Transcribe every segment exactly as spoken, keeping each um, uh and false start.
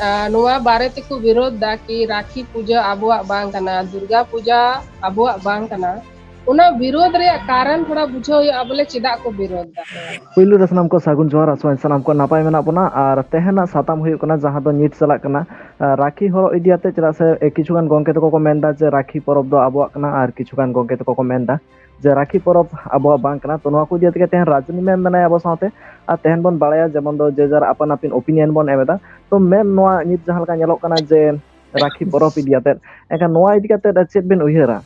ᱟᱨ ᱱᱚᱣᱟ ᱵᱟᱨᱮ ᱛᱮᱠᱚ ᱵᱤᱨᱳᱫᱷ ᱫᱟ ᱠᱤ ᱨᱟᱠᱷᱤ ᱯᱩᱡᱟᱹ ᱟᱵᱚᱣᱟᱜ ᱵᱟᱝ ᱠᱟᱱᱟ, ᱫᱩᱨᱜᱟ ᱯᱩᱡᱟ ᱟᱵᱚᱣᱟᱜ ᱵᱟᱝ ᱠᱟᱱᱟ᱾ ᱚᱱᱟ ᱵᱤᱨᱳᱫᱷ ᱨᱮᱭᱟᱜ ᱠᱟᱨᱚᱱ ᱛᱷᱚᱲᱟ ᱵᱩᱡᱷᱟᱹᱣ ᱦᱩᱭᱩᱜᱼᱟ, ᱵᱚᱞᱮ ᱪᱮᱫᱟᱜ ᱠᱚ ᱵᱤᱨᱳᱫᱷ ᱫᱟ᱾ ᱯᱩᱭᱞᱩ ᱨᱮ ᱥᱟᱱᱟᱢ ᱠᱚ ᱥᱟᱹᱜᱩᱱ ᱡᱚᱦᱟᱨ, ᱟᱥᱚᱜ ᱟᱹᱧ ᱥᱟᱱᱟᱢ ᱠᱚ ᱱᱟᱯᱟᱭ ᱢᱮᱱᱟᱜ ᱵᱚᱱᱟ᱾ ᱟᱨ ᱛᱮᱦᱮᱧᱟᱜ ᱥᱟᱛᱟᱢ ᱦᱩᱭᱩᱜ ᱠᱟᱱᱟ ᱡᱟᱦᱟᱸ ᱫᱚ ᱧᱤᱛ ᱪᱟᱞᱟᱜ ᱠᱟᱱᱟ, ᱟᱨ ᱨᱟᱠᱷᱤ ᱦᱚᱨᱚᱜ ᱤᱫᱤ ᱟᱛᱮ, ᱪᱮᱫᱟᱜ ᱥᱮ ᱮ, ᱠᱤᱪᱷᱩ ᱜᱟᱱ ᱜᱚᱢᱠᱮ ᱛᱟᱠᱚ ᱠᱚ ᱢᱮᱱᱫᱟ ᱡᱮ ᱨᱟᱠᱷᱤ ᱯᱚᱨᱚᱵᱽ ᱫᱚ ᱟᱵᱚᱣᱟᱜ ᱠᱟᱱᱟ, ᱟᱨ ᱠᱤᱪᱷᱩ ᱜᱟᱱ ᱜᱚᱢᱠᱮ ᱛᱟᱠᱚ ᱠᱚ ᱢᱮᱱᱫᱟ ᱡᱮ ᱨᱟᱠᱷᱤ ᱯᱚᱨᱚᱵᱽ ᱟᱵᱚᱣᱟᱜ ᱵᱟᱝ ᱠᱟᱱᱟ᱾ ᱛᱚ ᱱᱚᱣᱟ ᱠᱚ ᱤᱫᱤ ᱟᱛᱮ ᱜᱮ ᱛᱮᱦᱮᱧ ᱨᱟᱡᱽᱱᱤ ᱢᱮᱢ ᱢᱮᱱᱟᱭᱟ ᱟᱵᱚ ᱥᱟᱶᱛᱮ, ᱟᱨ ᱛᱮᱦᱮᱧ ᱵᱚᱱ ᱵᱟᱲᱟᱭᱟ ᱡᱮᱢᱚᱱ ᱫᱚ ᱡᱮ ᱡᱟᱨ ᱟᱯᱟᱱ ᱟᱹᱯᱤᱱ ᱚᱯᱤᱱᱤᱭᱚᱱ ᱵᱚᱱ ᱮᱢ ᱮᱫᱟ᱾ ᱛᱚ ᱢᱮᱢ, ᱱᱚᱣᱟ ᱧᱤᱛ ᱡᱟᱦᱟᱸ ᱞᱮᱠᱟ ᱧᱮᱞᱚᱜ ᱠᱟᱱᱟ ᱡᱮ ᱨᱟᱠᱷᱤ ᱯᱚᱨᱚᱵᱽ ᱤᱫᱤ ᱟᱛᱮ, ᱮᱱᱠᱷᱟᱱ ᱱᱚᱣᱟ ᱤᱫᱤ ᱠᱟᱛᱮ ᱪᱮᱫ ᱵᱤᱱ ᱩᱭᱦᱟᱹᱨᱟ?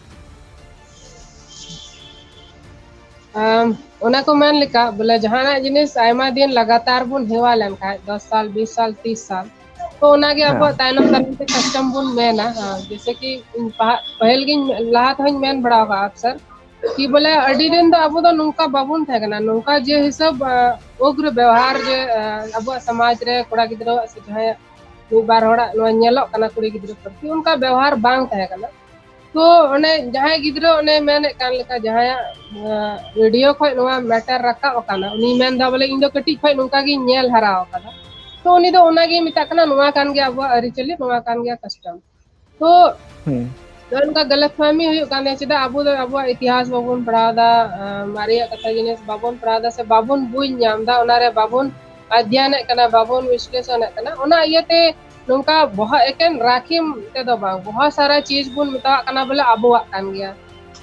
ᱟᱢ, ᱚᱱᱟ ᱠᱚ ᱢᱮᱱ ᱞᱮᱠᱟ, ᱵᱚᱞᱮ ᱡᱟᱦᱟᱱᱟᱜ ᱡᱤᱱᱤᱥ ᱟᱭᱢᱟ ᱫᱤᱱ ᱞᱟᱜᱟᱛᱟᱨ ᱵᱚᱱ ᱦᱮᱣᱟ ᱞᱮᱱᱠᱷᱟᱱ, ᱫᱚᱥ ᱥᱟᱞ, ᱵᱤᱥ ᱥᱟᱞ, ᱛᱤᱥ ᱥᱟᱞ, ᱛᱚ ᱚᱱᱟᱜᱮ ᱟᱵᱚᱣᱟᱜ ᱦᱮᱸ᱾ ᱛᱟᱭᱱᱚᱢ ᱫᱟᱨᱟᱢ ᱛᱮ ᱠᱟᱥᱴᱚᱢ ᱵᱚᱱ ᱢᱮᱱᱟ᱾ ᱦᱮᱸ, ᱡᱮᱭᱥᱮ ᱠᱤ ᱤᱧ ᱯᱟᱦᱟ-, ᱯᱟᱹᱦᱤᱞ ᱜᱤᱧ ᱞᱟᱦᱟ ᱛᱮᱦᱚᱸᱧ ᱢᱮᱱ ᱵᱟᱲᱟ ᱟᱠᱟᱫᱼᱟ ᱟᱠᱥᱟᱨ, ᱠᱤ ᱵᱚᱞᱮ ᱟᱹᱰᱤ ᱫᱤᱱ ᱫᱚ ᱟᱵᱚ ᱫᱚ ᱱᱚᱝᱠᱟ ᱵᱟᱵᱚᱱ ᱛᱟᱦᱮᱸ ᱠᱟᱱᱟ, ᱱᱚᱝᱠᱟ ᱡᱮ ᱦᱤᱥᱟᱹᱵ, ᱟᱸ, ᱩᱜᱽᱨ ᱵᱮᱣᱦᱟᱨ ᱡᱮ, ᱟᱸ, ᱟᱵᱚᱣᱟᱜ ᱥᱚᱢᱟᱡᱽ ᱨᱮ ᱠᱚᱲᱟ ᱜᱤᱫᱽᱨᱟᱹᱣᱟᱜ ᱥᱮ ᱡᱟᱦᱟᱸᱭᱟᱜ ᱢᱤᱫ ᱵᱟᱨ ᱦᱚᱲᱟᱜ ᱱᱚᱣᱟ ᱧᱮᱞᱚᱜ ᱠᱟᱱᱟ ᱠᱩᱲᱤ ᱜᱤᱫᱽᱨᱟᱹ ᱯᱨᱚᱛᱤ, ᱚᱱᱠᱟ ᱵᱮᱣᱦᱟᱨ ᱵᱟᱝ ᱛᱟᱦᱮᱸ ᱠᱟᱱᱟ᱾ ᱛᱚ ᱚᱱᱮ ᱡᱟᱦᱟᱸᱭ ᱜᱤᱫᱽᱨᱟᱹ ᱚᱱᱮ ᱢᱮᱱᱮᱫ ᱠᱟᱱ ᱞᱮᱠᱟ, ᱡᱟᱦᱟᱸᱭᱟᱜ, ᱟᱸ, ᱵᱷᱤᱰᱤᱭᱳ ᱠᱷᱚᱱ ᱱᱚᱣᱟ ᱢᱮᱴᱟᱨ ᱨᱟᱠᱟᱵ ᱟᱠᱟᱱᱟ, ᱩᱱᱤ ᱢᱮᱱᱫᱟ ᱵᱚᱞᱮ ᱤᱧ ᱫᱚ ᱠᱟᱹᱴᱤᱡ ᱠᱷᱚᱱ ᱱᱚᱝᱠᱟ ᱜᱤᱧ ᱧᱮᱞ ᱦᱟᱨᱟ ᱟᱠᱟᱫᱟ᱾ ᱛᱚ ᱩᱱᱤ ᱫᱚ ᱚᱱᱟᱜᱮ ᱢᱮᱛᱟᱜ ᱠᱟᱱᱟ, ᱱᱚᱣᱟ ᱠᱟᱱ ᱜᱮᱭᱟ ᱟᱵᱚᱣᱟᱜ ᱟᱹᱨᱤᱪᱟᱹᱞᱤ, ᱱᱚᱣᱟ ᱠᱟᱱ ᱜᱮᱭᱟ ᱠᱟᱥᱴᱚᱢ᱾ ᱛᱚ ᱦᱩᱸ᱾ ᱱᱚᱜᱼᱚ ᱱᱚᱝᱠᱟ ᱜᱟᱞᱟᱛ ᱯᱷᱟᱦᱢᱤ ᱦᱩᱭᱩᱜ ᱠᱟᱱ ᱛᱟᱦᱮᱸ, ᱪᱮᱫᱟᱜ ᱟᱵᱚ ᱫᱚ ᱟᱵᱚᱣᱟᱜ ᱤᱛᱤᱦᱟᱥ ᱵᱟᱵᱚᱱ ᱯᱟᱲᱦᱟᱣ ᱮᱫᱟ, ᱟᱸ, ᱢᱟᱨᱮᱭᱟᱜ ᱠᱟᱛᱷᱟ ᱡᱤᱱᱤᱥ ᱵᱟᱵᱚᱱ ᱯᱟᱲᱦᱟᱣ ᱮᱫᱟ, ᱥᱮ ᱵᱟᱵᱚᱱ ᱵᱩᱡᱽ ᱧᱟᱢ ᱮᱫᱟ, ᱚᱱᱟᱨᱮ ᱵᱟᱵᱚᱱ ᱚᱫᱷᱭᱟᱱᱮᱫ ᱠᱟᱱᱟ, ᱵᱟᱵᱚᱱ ᱵᱤᱥᱞᱮᱥᱚᱱᱮᱫ ᱠᱟᱱᱟ᱾ ᱚᱱᱟ ᱤᱭᱟᱹᱛᱮ ᱱᱚᱝᱠᱟ ᱵᱚᱦᱚᱜ ᱮᱠᱮᱱ ᱨᱟᱠᱷᱤᱢ ᱛᱮᱫᱚ ᱵᱟᱝ, ᱵᱚᱦᱚᱜ ᱥᱟᱨᱟ ᱪᱤᱡᱽ ᱵᱚᱱ ᱢᱮᱛᱟᱣᱟᱜ ᱠᱟᱱᱟ ᱵᱚᱞᱮ ᱟᱵᱚᱣᱟᱜ ᱠᱟᱱ ᱜᱮᱭᱟ᱾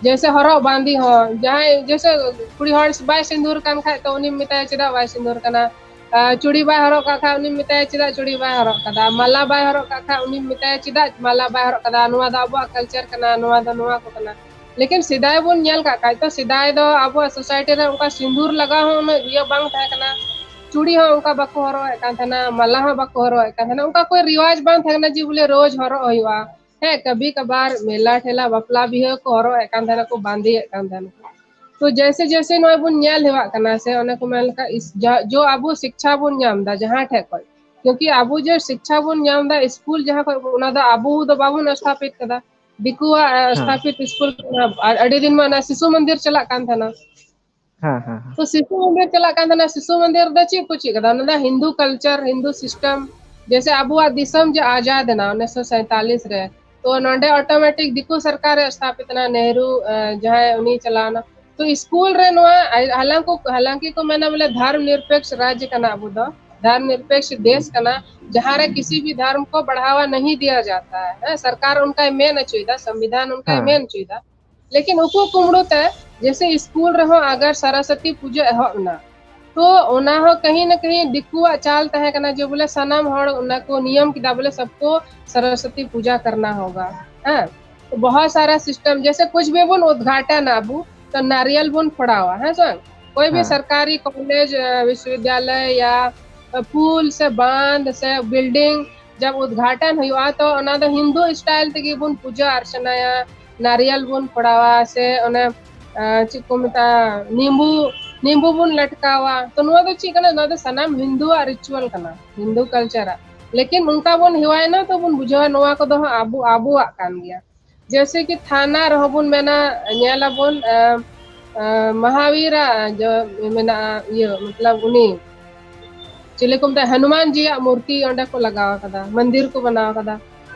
ᱡᱮᱭᱥᱮ ᱦᱚᱨᱚᱜ ᱵᱟᱸᱫᱮ ᱦᱚᱸ, ᱡᱟᱦᱟᱸᱭ ᱡᱮᱭᱥᱮ ᱠᱩᱲᱤ ᱦᱚᱲ ᱵᱟᱭ ᱥᱤᱸᱫᱩᱨ ᱠᱟᱱ ᱠᱷᱟᱡ ᱛᱚ ᱩᱱᱤᱢ ᱢᱮᱛᱟᱭᱟ ᱪᱮᱫᱟᱜ ᱵᱟᱭ ᱥᱤᱸᱫᱩᱨ ᱠᱟᱱᱟ᱾ ᱟᱨ ᱪᱩᱲᱤ ᱵᱟᱭ ᱦᱚᱨᱚᱜ ᱠᱟᱜ ᱠᱷᱟᱡ ᱩᱱᱤᱢ ᱢᱮᱛᱟᱭᱟ ᱪᱮᱫᱟᱜ ᱪᱩᱲᱤ ᱵᱟᱭ ᱦᱚᱨᱚᱜ ᱠᱟᱫᱟ, ᱢᱟᱞᱟ ᱵᱟᱭ ᱦᱚᱨᱚᱜ ᱠᱟᱜ ᱠᱷᱟᱡ ᱩᱱᱤᱢ ᱢᱮᱛᱟᱭᱟ ᱪᱮᱫᱟᱜ ᱢᱟᱞᱟ ᱵᱟᱭ ᱦᱚᱨᱚᱜ ᱠᱟᱫᱟ, ᱱᱚᱣᱟ ᱫᱚ ᱟᱵᱚᱣᱟᱜ ᱠᱟᱞᱪᱟᱨ ᱠᱟᱱᱟ, ᱱᱚᱣᱟ ᱫᱚ ᱱᱚᱣᱟ ᱠᱚ ᱠᱟᱱᱟ᱾ ᱞᱮᱠᱤᱱ ᱥᱮᱫᱟᱭ ᱵᱚᱱ ᱧᱮᱞ ᱠᱟᱜ ᱠᱷᱟᱡ ᱛᱚ ᱥᱮᱫᱟᱭ ᱫᱚ ᱟᱵᱚᱣᱟᱜ ᱥᱳᱥᱟᱭᱴᱤ ᱨᱮ ᱚᱱᱠᱟ ᱥᱤᱸᱫᱩᱨ ᱞᱟᱜᱟᱣ ᱦᱚᱸ ᱩᱱᱟᱹᱜ ᱤᱭᱟᱹ ᱵᱟᱝ ᱛᱟᱦᱮᱸ ᱠᱟᱱᱟ, ᱪᱩᱲᱤ ᱦᱚᱸ ᱚᱱᱠᱟ ᱵᱟᱠᱚ ᱦᱚᱨᱚᱜ ᱮᱫ ᱠᱟᱱ ᱛᱟᱦᱮᱱᱟ, ᱢᱟᱞᱟ ᱦᱚᱸ ᱵᱟᱠᱚ ᱦᱚᱨᱚᱜ ᱮᱫ ᱠᱟᱱ ᱛᱟᱦᱮᱱᱟ, ᱚᱱᱠᱟ ᱠᱚ ᱨᱤᱣᱟᱡᱽ ᱵᱟᱝ ᱛᱟᱦᱮᱸ ᱠᱟᱱᱟ ᱡᱮ ᱵᱚᱞᱮ ᱨᱳᱡᱽ ᱦᱚᱨᱚᱜ ᱦᱩᱭᱩᱜᱼᱟ᱾ ᱦᱮᱸ, ᱠᱟᱵᱷᱤ ᱠᱟᱵᱷᱟᱨ ᱢᱮᱞᱟ ᱴᱷᱮᱞᱟ ᱵᱟᱯᱞᱟ ᱵᱤᱦᱟᱹ ᱠᱚ ᱦᱚᱨᱚᱜ ᱮᱫ ᱠᱟᱱ ᱛᱟᱦᱮᱱᱟ ᱠᱚ, ᱵᱟᱸᱫᱮᱭᱮᱫ ᱠᱟᱱ ᱛᱟᱦᱮᱱᱟ ᱠᱚ᱾ ᱛᱚ ᱡᱮᱭᱥᱮ ᱡᱮᱭᱥᱮ ᱱᱚᱜᱼᱚᱭ ᱵᱚᱱ ᱧᱮᱞ ᱦᱮᱣᱟᱜ ᱠᱟᱱᱟ ᱥᱮ ᱚᱱᱮ ᱠᱚ ᱢᱮᱱ ᱞᱮᱠᱟ ᱤᱥ-, ᱡᱟ-, ᱡᱚ ᱟᱵᱚ ᱥᱤᱠᱪᱷᱟ ᱵᱚᱱ ᱧᱟᱢ ᱮᱫᱟ ᱡᱟᱦᱟᱸ ᱴᱷᱮᱡ ᱠᱷᱚᱡ, ᱠᱤᱭᱩᱸᱠᱤ ᱟᱵᱚ ᱡᱮ ᱥᱤᱠᱪᱷᱟ ᱵᱚᱱ ᱧᱟᱢ ᱮᱫᱟ ᱥᱠᱩᱞ ᱡᱟᱦᱟᱸ ᱠᱷᱚᱡ ᱚᱱᱟ ᱫᱚ ᱟᱵᱚ ᱫᱚ ᱵᱟᱵᱚᱱ ᱥᱛᱷᱟᱯᱤᱛ ᱠᱟᱫᱟ, ᱫᱤᱠᱩᱣᱟᱜ, ᱮ, ᱦᱮᱸ᱾ ᱥᱛᱷᱟᱯᱤᱛ ᱥᱠᱩᱞ ᱠᱟᱱᱟ᱾ ᱟᱨ ᱟᱹᱰᱤ ᱫᱤᱱ ᱢᱟ ᱚᱱᱟ ᱥᱤᱥᱩ ᱢᱚᱱᱫᱤᱨ ᱪᱟᱞᱟᱜ ᱠᱟᱱ ᱛᱟᱦᱮᱱᱟ᱾ ᱦᱮᱸ, ᱦᱮᱸ, ᱦᱮᱸ᱾ ᱛᱚ ᱥᱤᱥᱩ ᱢᱚᱱᱫᱤᱨ ᱪᱟᱞᱟᱜ ᱠᱟᱱ ᱛᱟᱦᱮᱱᱟ, ᱥᱤᱥᱩ ᱢᱚᱱᱫᱤᱨ ᱨᱮᱫᱚ ᱪᱮᱫ ᱠᱚ ᱪᱮᱫ ᱠᱟᱫᱟ? ᱚᱱᱟ ᱫᱚ ᱦᱤᱱᱫᱩ ᱠᱟᱞᱪᱟᱨ, ᱦᱤᱱᱫᱩ ᱥᱤᱥᱴᱮᱢ, ᱡᱮᱭᱥᱮ ᱟᱵᱚᱣᱟᱜ ᱫᱤᱥᱚᱢ ᱡᱮ ᱟᱡᱟᱫ ᱮᱱᱟ ᱩᱱᱤᱥᱥᱚ ᱥᱟᱭᱛᱟᱞᱤᱥ ᱨᱮ, ᱛᱚ ᱱᱚᱰᱮ automatic ᱫᱤᱠᱩ ᱥᱚᱨᱠᱟᱨ ᱮ ᱥᱛᱷᱟᱯᱤᱛ ᱮᱱᱟ, ᱱᱮᱦᱨᱩ, ᱮ, ᱡᱟᱦᱟᱸᱭ ᱩᱱᱤ ᱪᱟᱞᱟᱣ ᱮᱱᱟ᱾ ᱛᱚ ᱥᱠᱩᱞ ᱨᱮ ᱱᱚᱣᱟ, ᱦᱟᱞᱟᱝᱠᱩ, ᱦᱟᱞᱟᱝᱠᱤ ᱠᱚ ᱢᱮᱱᱟ ᱵᱚᱞᱮ ᱫᱷᱚᱨᱢ ᱱᱤᱨᱯᱮᱠष ᱨᱟᱡᱽ ᱠᱟᱱᱟ ᱟᱵᱚ ᱫᱚ, ᱫᱷᱚᱨᱢ ᱱᱤᱨᱯᱮᱠष ᱫᱮᱥ ᱠᱟᱱᱟ, ᱡᱟᱦᱟᱸ ᱨᱮ ᱠᱤᱥᱤ ᱵᱷᱤ ᱫᱷᱚᱨᱢ ᱠᱚ ᱵᱟᱲᱦᱟᱣᱟ ᱱᱟᱦᱤ ᱫᱤᱭᱟ ᱡᱟᱛᱟ ᱦᱮ, ᱦᱮᱸ, ᱥᱚᱨᱠᱟᱨ ᱚᱱᱠᱟᱭ ᱢᱮᱱ ᱦᱚᱪᱚᱭᱮᱫᱟ, ᱥᱚᱝᱵᱤᱫᱷᱟᱱ ᱚᱱᱠᱟᱭ ᱦᱮᱸ᱾ ᱢᱮᱱ ᱦᱚᱪᱚᱭᱮᱫᱟ᱾ ᱞᱮᱠᱤᱱ ᱩᱠᱩ ᱠᱩᱢᱲᱩ ᱛᱮ ᱡᱮᱭᱥᱮ ᱥᱠᱩᱞ ᱨᱮᱦᱚᱸ ᱟᱜᱟᱨ ᱥᱚᱨᱚᱥᱚᱛᱤ ᱯᱩᱡᱟᱹ ᱮᱦᱚᱵ ᱮᱱᱟ, ᱛᱚ ᱚᱱᱟ ᱦᱚᱸ ᱠᱟᱹᱦᱤ ᱱᱟ ᱠᱟᱹᱦᱤ ᱫᱤᱠᱩᱣᱟᱜ ᱪᱟᱞ ᱛᱟᱦᱮᱸ ᱠᱟᱱᱟ ᱡᱮ ᱵᱚᱞᱮ ᱥᱟᱱᱟᱢ ᱦᱚᱲ ᱚᱱᱟ ᱠᱚ ᱱᱤᱭᱚᱢ ᱠᱮᱫᱟ ᱵᱚᱞᱮ ᱥᱚᱵᱠᱚ ᱥᱚᱨᱚᱥᱚᱛᱤ ᱯᱩᱡᱟ ᱠᱟᱨᱱᱟ ᱦᱳᱜᱟ, ᱦᱮᱸ᱾ ᱛᱚ ᱵᱚᱦᱚᱛ ᱥᱟᱨᱟ system, ᱡᱮᱭᱥᱮ ᱠᱩᱪ ᱵᱷᱤ ᱵᱚᱱ ᱩᱫᱽᱜᱷᱟᱴᱚᱱᱟ ᱟᱵᱚ, ᱛᱚ ᱱᱟᱨᱤᱭᱟᱞ ᱵᱚᱱ ᱯᱷᱚᱲᱟᱣᱟ, ᱦᱮᱸ ᱥᱮ? ᱠᱳᱭ ᱵᱷᱤ ᱦᱮᱸ᱾ ᱥᱚᱨᱠᱟᱨᱤ ᱠᱚᱞᱮᱡᱽ, ᱮ, ᱵᱤᱥᱣᱤᱫᱽᱭᱟᱞᱚᱭ ᱭᱟ, ᱮ, ᱯᱩᱞ ᱥᱮ ᱵᱟᱸᱫᱷ ᱥᱮ building ᱡᱟᱵ ᱩᱫᱽᱜᱷᱟᱴᱚᱱ ᱦᱩᱭᱩᱜᱼᱟ, ᱛᱚ ᱚᱱᱟ ᱫᱚ ᱦᱤᱱᱫᱩ style ᱛᱮᱜᱮ ᱵᱚᱱ ᱯᱩᱡᱟ ᱟᱨᱪᱟᱱᱟᱭᱟ, ᱱᱟᱨᱤᱭᱟᱞ ᱵᱚᱱ ᱯᱷᱚᱲᱟᱣᱟ ᱥᱮ ᱚᱱᱮ, ᱮ, ᱪᱮᱫ ᱠᱚ ᱢᱮᱛᱟᱜᱼᱟ, ᱱᱤᱢᱵᱩ, ᱱᱤᱢᱵᱩ ᱵᱚᱱ ᱞᱟᱴᱠᱟᱣᱟ᱾ ᱛᱚ ᱱᱚᱣᱟ ᱫᱚ ᱪᱮᱫ ᱠᱟᱱᱟ? ᱱᱚᱣᱟ ᱫᱚ ᱥᱟᱱᱟᱢ ᱦᱤᱱᱫᱩᱣᱟᱜ ritual ᱠᱟᱱᱟ, ᱦᱤᱱᱫᱩ culture ᱟᱜ᱾ ᱞᱮᱠᱤᱱ ᱚᱱᱠᱟ ᱵᱚᱱ ᱦᱮᱣᱟᱭᱮᱱᱟ ᱛᱚ ᱵᱚᱱ ᱵᱩᱡᱷᱟᱹᱣᱟ ᱱᱚᱣᱟ ᱠᱚᱫᱚ ᱦᱟᱸᱜ ᱟᱵᱚ, ᱟᱵᱚᱣᱟᱜ ᱠᱟᱱ ᱜᱮᱭᱟ᱾ ᱡᱮᱭᱥᱮ ᱠᱤ ᱛᱷᱟᱱᱟ ᱨᱮᱦᱚᱸ ᱵᱚᱱ ᱢᱮᱱᱟ, ᱧᱮᱞ ᱟᱵᱚᱱ, ᱮ, ᱮ, ᱢᱟᱦᱟᱵᱤᱨᱟ ᱡᱚ ᱢᱮᱱᱟᱜᱼᱟ, ᱤᱭᱟᱹ, ᱢᱚᱛᱞᱚᱵ ᱩᱱᱤ ᱪᱤᱞᱤ ᱠᱚ ᱢᱮᱛᱟᱭ, ᱦᱚᱱᱩᱢᱟᱱ ᱡᱤᱭᱟᱜ ᱢᱩᱨᱛᱤ ᱚᱸᱰᱮ ᱠᱚ ᱞᱟᱜᱟᱣ ᱟᱠᱟᱫᱟ, ᱢᱚᱱᱫᱤᱨ ᱠᱚ ᱵᱮᱱᱟᱣ ᱟᱠᱟᱫᱟ᱾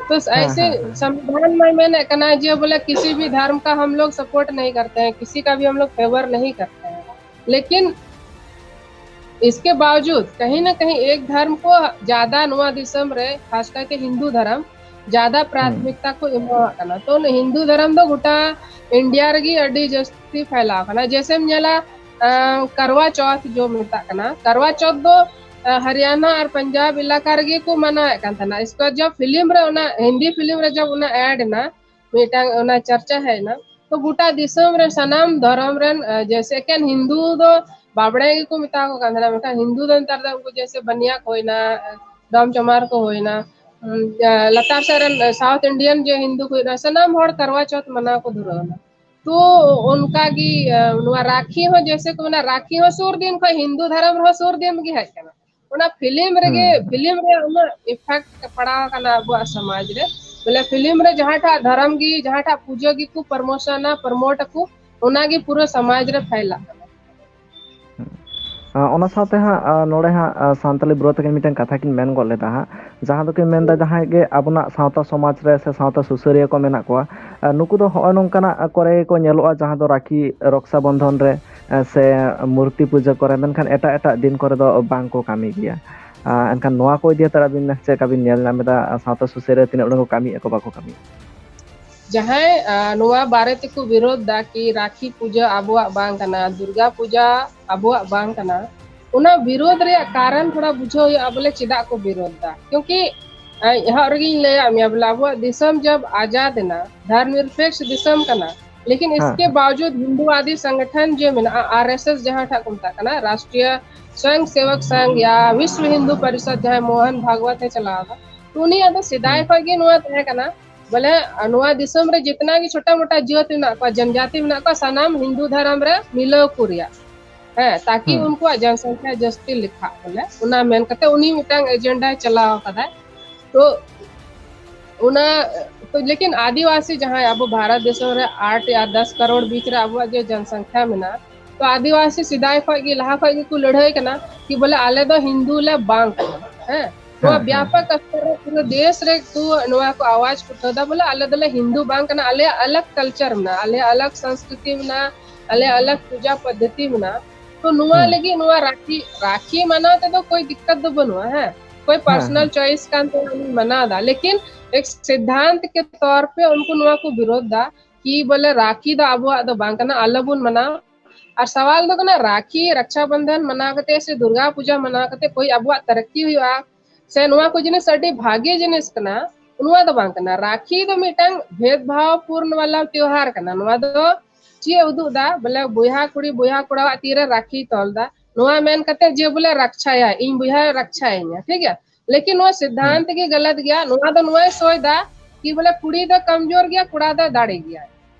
ᱛᱚ ᱦᱮᱸ, ᱮᱭᱥᱮ ᱦᱮᱸ, ᱦᱮᱸ᱾ ᱥᱚᱝᱵᱤᱫᱷᱟᱱ ᱢᱟᱭ ᱢᱮᱱᱮᱫ ᱠᱟᱱᱟ ᱡᱮ ᱵᱚᱞᱮ ᱠᱤᱥᱤ ᱵᱷᱤ ᱫᱷᱚᱨᱢ ᱠᱟ ᱦᱟᱢ ᱞᱳᱜ ᱥᱟᱯᱳᱨᱴ ᱱᱟᱦᱤ ᱠᱟᱨᱛᱮ ᱦᱮᱸ, ᱠᱤᱥᱤ ᱠᱟ ᱵᱷᱤ ᱦᱟᱢ ᱞᱳᱜ ᱯᱷᱮᱣᱚᱨ ᱱᱟᱦᱤ ᱠᱟᱨᱛᱮ ᱦᱮᱸ, ᱞᱮᱠᱤᱱ ᱤᱥᱠᱮ ᱵᱟᱣᱡᱩᱫ ᱠᱟᱦᱤ ᱱᱟ ᱠᱟᱦᱤ ᱮᱠ ᱫᱷᱚᱨᱢ ᱠᱚ ᱡᱟᱫᱟ ᱱᱚᱣᱟ ᱫᱤᱥᱚᱢ ᱨᱮ ᱠᱷᱟᱥ ᱠᱟᱭᱛᱮ ᱦᱤᱱᱫᱩ ᱫᱷᱚᱨᱢ ᱡᱟᱫᱟ ᱯᱨᱟᱛᱷᱢᱤᱠᱛᱟ ᱠᱚ ᱮᱢᱟᱣᱟᱜ ᱠᱟᱱᱟ᱾ ᱛᱚ ᱦᱤᱱᱫᱩ ᱫᱷᱚᱨᱚᱢ ᱫᱚ ᱜᱚᱴᱟ ᱤᱱᱰᱤᱭᱟ ᱨᱮᱜᱮ ᱟᱹᱰᱤ ᱡᱟᱹᱥᱛᱤ ᱯᱷᱟᱭᱞᱟᱣ ᱟᱠᱟᱱᱟ᱾ ᱡᱮᱭᱥᱮᱢ ᱧᱮᱞᱟ, ᱟ, ᱠᱟᱨᱣᱟ ᱪᱚᱣᱛᱷ ᱡᱚ ᱢᱮᱛᱟᱜ ᱠᱟᱱᱟ, ᱠᱟᱨᱣᱟ ᱪᱚᱣᱛᱷ ᱫᱚ, ᱟ, ᱦᱟᱨᱤᱭᱟᱱᱟ ᱟᱨ ᱯᱟᱧᱡᱟᱵ ᱮᱞᱟᱠᱟ ᱨᱮᱜᱮ ᱠᱚ ᱢᱟᱱᱟᱣᱮᱫ ᱠᱟᱱ ᱛᱟᱦᱮᱱᱟ᱾ ᱤᱥᱠᱮ ᱵᱟᱫ ᱡᱚᱵ ᱯᱷᱤᱞᱢ ᱨᱮ ᱚᱱᱟ ᱦᱤᱱᱫᱤ ᱯᱷᱤᱞᱢ ᱨᱮ ᱡᱚᱵ ᱚᱱᱟ ᱮᱰ ᱮᱱᱟ, ᱢᱤᱫᱴᱟᱝ ᱚᱱᱟ ᱪᱟᱨᱪᱟ ᱦᱮᱡ ᱮᱱᱟ, ᱛᱚ ᱜᱚᱴᱟ ᱫᱤᱥᱚᱢ ᱨᱮ ᱥᱟᱱᱟᱢ ᱫᱷᱚᱨᱚᱢ ᱨᱮᱱ, ᱟ, ᱡᱮᱭᱥᱮ ᱮᱠᱮᱱ ᱦᱤᱱᱫᱩ ᱫᱚ ᱵᱟᱵᱲᱮ ᱜᱮᱠᱚ ᱢᱮᱛᱟ ᱠᱚ ᱠᱟᱱ ᱛᱟᱦᱮᱱᱟ, ᱢᱮᱱᱠᱷᱟᱱ ᱦᱤᱱᱫᱩ ᱫᱚ ᱱᱮᱛᱟᱨ ᱫᱚ ᱩᱱᱠᱩ ᱡᱮᱭᱥᱮ ᱵᱟᱱᱤᱭᱟ ᱠᱚ ᱦᱩᱭᱱᱟ, ᱰᱚᱢ ᱪᱚᱢᱟᱨ ᱠᱚ ᱦᱩᱭᱱᱟ, ᱩᱢ, ᱟ, ᱞᱟᱛᱟᱨ ᱥᱮᱫ ᱨᱮᱱ, ᱟ, South Indian ᱡᱮ ᱦᱤᱱᱫᱩ ᱠᱚ ᱦᱩᱭᱱᱟ, ᱥᱟᱱᱟᱢ ᱦᱚᱲ ᱠᱟᱨᱣᱟ ᱪᱚᱣᱛᱷ ᱢᱟᱱᱟᱣ ᱠᱚ ᱫᱷᱩᱨᱟᱹᱣ ᱮᱱᱟ᱾ ᱛᱚ ᱚᱱᱠᱟ ᱜᱮ, ᱟ, ᱱᱚᱣᱟ ᱨᱟᱠᱷᱤ ᱦᱚᱸ ᱡᱮᱭᱥᱮ ᱠᱚ ᱢᱮᱱᱟ, ᱨᱟᱠᱷᱤ ᱦᱚᱸ ᱥᱩᱨ ᱫᱤᱱ ᱠᱷᱚᱱ ᱦᱤᱱᱫᱩ ᱫᱷᱚᱨᱚᱢ ᱨᱮᱦᱚᱸ ᱥᱩᱨ ᱫᱤᱱ ᱜᱮ ᱦᱮᱡ ᱠᱟᱱᱟ᱾ ᱚᱱᱟ ᱯᱷᱤᱞᱢ ᱨᱮᱜᱮ, ᱦᱩᱸ᱾ ᱯᱷᱤᱞᱢ ᱨᱮ ᱩᱱᱟᱹᱜ effect ᱯᱟᱲᱟᱣ ᱟᱠᱟᱱᱟ ᱟᱵᱚᱣᱟᱜ ᱥᱚᱢᱟᱡᱽ ᱨᱮ, ᱵᱚᱞᱮ ᱯᱷᱤᱞᱢ ᱨᱮ ᱡᱟᱦᱟᱸᱴᱟᱜ ᱫᱷᱚᱨᱚᱢ ᱜᱮ, ᱡᱟᱦᱟᱸᱴᱟᱜ ᱯᱩᱡᱟᱹ ᱜᱮᱠᱚ ᱯᱨᱚᱢᱳᱥᱚᱱᱟ, ᱯᱨᱚᱢᱳᱴ ᱟᱠᱚ, ᱚᱱᱟᱜᱮ ᱯᱩᱨᱟᱹ ᱥᱚᱢᱟᱡᱽ ᱨᱮ ᱯᱷᱟᱭᱞᱟᱜ ᱠᱟᱱᱟ᱾ ᱟᱸ, ᱚᱱᱟ ᱥᱟᱶᱛᱮ ᱦᱟᱸᱜ, ᱟᱸ, ᱱᱚᱰᱮ ᱦᱟᱸᱜ, ᱟᱸ, ᱥᱟᱱᱛᱟᱞᱤ bro ᱛᱟᱹᱠᱤᱱ ᱢᱤᱫᱴᱮᱱ ᱠᱟᱛᱷᱟ ᱠᱤᱱ ᱢᱮᱱ ᱜᱚᱫ ᱞᱮᱫᱟ ᱦᱟᱸᱜ, ᱡᱟᱦᱟᱸ ᱫᱚᱠᱤᱱ ᱢᱮᱱᱫᱟ, ᱦᱩᱸ᱾ ᱡᱟᱦᱟᱸᱭ ᱜᱮ ᱟᱵᱚᱱᱟᱜ ᱥᱟᱶᱛᱟ ᱥᱚᱢᱟᱡᱽ ᱨᱮ ᱥᱮ ᱥᱟᱶᱛᱟ ᱥᱩᱥᱟᱹᱨᱤᱭᱟᱹ ᱠᱚ ᱢᱮᱱᱟᱜ ᱠᱚᱣᱟ, ᱟᱸ, ᱱᱩᱠᱩ ᱫᱚ ᱦᱚᱸᱜᱼᱚᱭ ᱱᱚᱝᱠᱟᱱᱟᱜ ᱠᱚᱨᱮ ᱜᱮᱠᱚ ᱧᱮᱞᱚᱜᱼᱟ, ᱡᱟᱦᱟᱸ ᱫᱚ ᱨᱟᱠᱷᱤ, ᱨᱚᱠᱥᱟ ᱵᱚᱱᱫᱷᱚᱱ ᱨᱮ, ᱟᱸ, ᱥᱮ ᱢᱩᱨᱛᱤ ᱯᱩᱡᱟᱹ ᱠᱚᱨᱮ, ᱢᱮᱱᱠᱷᱟᱱ ᱮᱴᱟᱜ ᱮᱴᱟᱜ ᱫᱤᱱ ᱠᱚᱨᱮ ᱫᱚ ᱵᱟᱝ ᱠᱚ ᱠᱟᱹᱢᱤ ᱜᱮᱭᱟ᱾ ᱟᱸ, ᱮᱱᱠᱷᱟᱱ ᱱᱚᱣᱟ ᱠᱚ ᱤᱫᱤ ᱠᱟᱛᱮ ᱟᱹᱵᱤᱱ ᱪᱮᱫ ᱞᱮᱠᱟ ᱵᱤᱱ ᱧᱮᱞ ᱧᱟᱢ ᱮᱫᱟ, ᱥᱟᱶᱛᱟ ᱥᱩᱥᱟᱹᱨᱤᱭᱟᱹ ᱛᱤᱱᱟᱹᱜ ᱩᱰᱟᱹᱝ ᱠᱚ ᱠᱟᱹᱢᱤᱭᱮᱫᱼᱟ ᱠᱚ ᱵᱟᱠᱚ ᱠᱟᱹᱢᱤᱭᱮᱫᱼᱟ? ᱡᱟᱦᱟᱸᱭ, ᱟᱸ, ᱱᱚᱣᱟ ᱵᱟᱨᱮ ᱛᱮᱠᱚ ᱵᱤᱨᱳᱫᱷ ᱫᱟ ᱠᱤ ᱨᱟᱠᱷᱤ ᱯᱩᱡᱟᱹ ᱟᱵᱚᱣᱟᱜ ᱵᱟᱝ ᱠᱟᱱᱟ, ᱫᱩᱨᱜᱟ ᱯᱩᱡᱟ ᱟᱵᱚᱣᱟᱜ ᱵᱟᱝ ᱠᱟᱱᱟ, ᱚᱱᱟ ᱵᱤᱨᱳᱫᱷ ᱨᱮᱭᱟᱜ ᱠᱟᱨᱚᱱ ᱛᱷᱚᱲᱟ ᱵᱩᱡᱷᱟᱹᱣ ᱦᱩᱭᱩᱜᱼᱟ, ᱵᱚᱞᱮ ᱪᱮᱫᱟᱜ ᱠᱚ ᱵᱤᱨᱳᱫᱷ ᱫᱟ᱾ ᱠᱤᱭᱩᱸᱠᱤ, ᱟᱸ, ᱮᱦᱚᱵ ᱨᱮᱜᱮᱧ ᱞᱟᱹᱭᱟᱫ ᱢᱮᱭᱟ, ᱵᱚᱞᱮ ᱟᱵᱚᱣᱟᱜ ᱫᱤᱥᱚᱢ ᱡᱟᱵ ᱟᱡᱟᱫ ᱮᱱᱟ, ᱫᱷᱚᱨᱢ ᱱᱤᱨᱯᱮᱠᱥ ᱫᱤᱥᱚᱢ ᱠᱟᱱᱟ, ᱞᱮᱠᱤᱱ ᱦᱮᱸ, ᱤᱥᱠᱮ ᱦᱮᱸ᱾ ᱵᱟᱣᱡᱩᱫ ᱦᱤᱱᱫᱩᱣᱟᱫᱤ ᱥᱚᱝᱜᱚᱴᱷᱚᱱ ᱡᱮ ᱢᱮᱱᱟᱜᱼᱟ, ᱟᱨ ᱮᱥ ᱮᱥ ᱡᱟᱦᱟᱸ ᱴᱷᱟᱜ ᱠᱚ ᱢᱮᱛᱟᱜ ᱠᱟᱱᱟ, ᱨᱟᱥᱴᱨᱤᱭᱚ ᱥᱣᱚᱭᱚᱝ ᱥᱮᱣᱚᱠ ᱥᱚᱝᱜᱷ ᱭᱟ ᱵᱤᱥᱣ ᱦᱤᱱᱫᱩ ᱯᱚᱨᱤᱥᱚᱫ, ᱡᱟᱦᱟᱸᱭ ᱢᱳᱦᱚᱱ ᱵᱷᱟᱜᱽᱣᱟᱛ ᱮ ᱪᱟᱞᱟᱣ ᱮᱫᱟ, ᱛᱚ ᱩᱱᱤᱭᱟᱜ ᱫᱚ ᱥᱮᱫᱟᱭ ᱦᱩᱸ᱾ ᱠᱷᱚᱱ ᱜᱮ ᱱᱚᱣᱟ ᱛᱟᱦᱮᱸ ᱠᱟᱱᱟ, ᱵᱚᱞᱮ, ᱱᱚᱣᱟ ᱫᱤᱥᱚᱢ ᱨᱮ ᱡᱤᱛᱱᱟ ᱜᱮ ᱪᱷᱳᱴᱟ ᱢᱳᱴᱟ ᱡᱟᱹᱛ ᱢᱮᱱᱟᱜ ᱠᱚᱣᱟ, ᱡᱚᱱᱡᱟᱛᱤ ᱢᱮᱱᱟᱜ ᱠᱚᱣᱟ, ᱥᱟᱱᱟᱢ ᱦᱤᱱᱫᱩ ᱫᱷᱚᱨᱚᱢ ᱨᱮ ᱢᱤᱞᱟᱹᱣ ᱠᱚ ᱨᱮᱭᱟᱜ, ᱦᱮᱸ, ᱛᱟᱠᱤ ᱦᱩᱸ᱾ ᱩᱱᱠᱩᱣᱟᱜ ᱡᱚᱱᱥᱚᱝᱠᱷᱟ ᱡᱟᱹᱥᱛᱤ ᱞᱮᱠᱷᱟᱜ, ᱵᱚᱞᱮ, ᱚᱱᱟ ᱢᱮᱱ ᱠᱟᱛᱮ ᱩᱱᱤ ᱢᱤᱫᱴᱟᱝ ᱮᱡᱮᱱᱰᱟᱭ ᱪᱟᱞᱟᱣ ᱟᱠᱟᱫᱟᱭ᱾ ᱛᱚ ᱚᱱᱟ, ᱛᱚ ᱞᱮᱠᱤᱱ ᱟᱹᱫᱤᱵᱟᱹᱥᱤ ᱡᱟᱦᱟᱸᱭ ᱟᱵᱚ ᱵᱷᱟᱨᱚᱛ ᱫᱤᱥᱚᱢ ᱨᱮ ᱟᱴ ᱭᱟ ᱫᱚᱥ ᱠᱟᱨᱳᱲ ᱵᱤᱪ ᱨᱮ ᱟᱵᱚᱣᱟᱜ ᱡᱮ ᱡᱚᱱᱥᱚᱝᱠᱷᱟ ᱢᱮᱱᱟᱜᱼᱟ, ᱛᱚ ᱟᱹᱫᱤᱵᱟᱹᱥᱤ ᱥᱮᱫᱟᱭ ᱠᱷᱚᱱ ᱜᱮ, ᱞᱟᱦᱟ ᱠᱷᱚᱱ ᱜᱮᱠᱚ ᱞᱟᱹᱲᱦᱟᱹᱭ ᱠᱟᱱᱟ ᱠᱤ ᱵᱚᱞᱮ ᱟᱞᱮ ᱫᱚ ᱦᱤᱱᱫᱩ ᱞᱮ ᱵᱟᱝ ᱠᱟᱱᱟ, ᱦᱮᱸ᱾ ᱱᱚᱣᱟ ᱦᱮᱸ, ᱦᱮᱸ, ᱵᱮᱯᱟᱨ ᱦᱮᱸ᱾ ᱠᱟᱛᱷᱟ ᱨᱮ ᱯᱩᱨᱟᱹ ᱫᱮᱥ ᱨᱮ ᱠᱚ ᱱᱚᱣᱟ ᱠᱚ ᱟᱣᱟᱡ ᱠᱚ ᱩᱴᱷᱟᱹᱣ ᱫᱟ, ᱵᱚᱞᱮ ᱟᱞᱮ ᱫᱚᱞᱮ ᱦᱤᱱᱫᱩ ᱵᱟᱝ ᱠᱟᱱᱟ, ᱟᱞᱮᱭᱟᱜ ᱟᱞᱟᱜᱽ ᱠᱟᱞᱪᱟᱨ ᱢᱮᱱᱟᱜᱼᱟ, ᱟᱞᱮᱭᱟᱜ ᱟᱞᱟᱜᱽ ᱥᱚᱝᱥᱠᱨᱤᱛᱤ ᱢᱮᱱᱟᱜᱼᱟ, ᱟᱞᱮᱭᱟᱜ ᱟᱞᱟᱜᱽ ᱯᱩᱡᱟ ᱯᱚᱫᱽᱫᱷᱚᱛᱤ ᱢᱮᱱᱟᱜᱼᱟ᱾ ᱛᱚ ᱱᱚᱣᱟ ᱦᱩᱸ᱾ ᱞᱟᱹᱜᱤᱫ ᱱᱚᱣᱟ ᱨᱟᱠᱷᱤ, ᱨᱟᱠᱷᱤ ᱢᱟᱱᱟᱣ ᱛᱮᱫᱚ ᱠᱳᱭ ᱫᱤᱠᱠᱟᱛ ᱫᱚ ᱵᱟᱹᱱᱩᱜᱼᱟ, ᱦᱮᱸ, ᱠᱳᱭ ᱦᱮᱸ, ᱯᱟᱨᱥᱚᱱᱟᱞ ᱦᱮᱸ᱾ ᱪᱚᱭᱮᱥ ᱠᱟᱱ ᱛᱟᱭᱟ, ᱩᱱᱤ ᱢᱟᱱᱟᱣ ᱫᱟ, ᱞᱮᱠᱤᱱ ᱮᱠ ᱥᱤᱫᱷᱟᱱᱛ ᱠᱮ ᱛᱚᱨ ᱯᱮ ᱩᱱᱠᱩ ᱱᱚᱣᱟ ᱠᱚ ᱵᱤᱨᱳᱫᱷ ᱫᱟ ᱠᱤ ᱵᱚᱞᱮ ᱨᱟᱠᱷᱤ ᱫᱚ ᱟᱵᱚᱣᱟᱜ ᱫᱚ ᱵᱟᱝ ᱠᱟᱱᱟ, ᱟᱞᱚ ᱵᱚᱱ ᱢᱟᱱᱟᱣ᱾ ᱟᱨ ᱥᱟᱣᱟᱞ ᱫᱚ ᱠᱟᱱᱟ, ᱨᱟᱠᱷᱤ, ᱨᱟᱠᱷᱟ ᱵᱚᱱᱫᱷᱚᱱ ᱢᱟᱱᱟᱣ ᱠᱟᱛᱮ ᱥᱮ ᱫᱩᱨᱜᱟ ᱯᱩᱡᱟ ᱢᱟᱱᱟᱣ ᱠᱟᱛᱮ ᱠᱳᱭ ᱟᱵᱚᱣᱟᱜ ᱛᱟᱨᱟᱠᱠᱤ ᱦᱩᱭᱩᱜᱼᱟ ᱥᱮ ᱱᱚᱣᱟ ᱠᱚ ᱡᱤᱱᱤᱥ ᱟᱹᱰᱤ ᱵᱷᱟᱜᱮ ᱡᱤᱱᱤᱥ ᱠᱟᱱᱟ, ᱱᱚᱣᱟ ᱫᱚ ᱵᱟᱝ ᱠᱟᱱᱟ᱾ ᱨᱟᱠᱷᱤ ᱫᱚ ᱢᱤᱫᱴᱟᱝ ᱵᱷᱮᱫᱽ ᱵᱷᱟᱣ ᱯᱩᱨᱱ ᱣᱟᱞᱟ ᱛᱮᱣᱦᱟᱨ ᱠᱟᱱᱟ᱾ ᱱᱚᱣᱟ ᱫᱚ ᱪᱮᱫ ᱮ ᱩᱫᱩᱜ ᱫᱟ? ᱵᱚᱞᱮ ᱵᱚᱭᱦᱟ ᱠᱩᱲᱤ ᱵᱚᱭᱦᱟ ᱠᱚᱲᱟᱣᱟᱜ ᱛᱤᱨᱮ ᱨᱟᱠᱷᱤ ᱛᱚᱞ ᱫᱟ, ᱱᱚᱣᱟ ᱢᱮᱱ ᱠᱟᱛᱮ ᱡᱮ ᱵᱚᱞᱮ ᱨᱟᱠᱪᱷᱟᱭᱟ, ᱤᱧ ᱵᱚᱭᱦᱟᱭ ᱨᱟᱠᱪᱷᱟᱭᱤᱧᱟ, ᱴᱷᱤᱠ ᱜᱮᱭᱟ? ᱞᱮᱠᱤᱱ ᱱᱚᱣᱟ ᱦᱩᱸ᱾ ᱥᱤᱫᱷᱟᱱᱛ ᱜᱮ ᱜᱟᱞᱟᱛ ᱜᱮᱭᱟ᱾ ᱱᱚᱣᱟ ᱫᱚ ᱱᱚᱣᱟᱭ ᱥᱚᱭ ᱫᱟ ᱠᱤ ᱵᱚᱞᱮ ᱠᱩᱲᱤ ᱫᱚ ᱠᱟᱢᱡᱳᱨ ᱜᱮᱭᱟ, ᱠᱚᱲᱟ ᱫᱚ ᱫᱟᱲᱮ ᱜᱮᱭᱟ,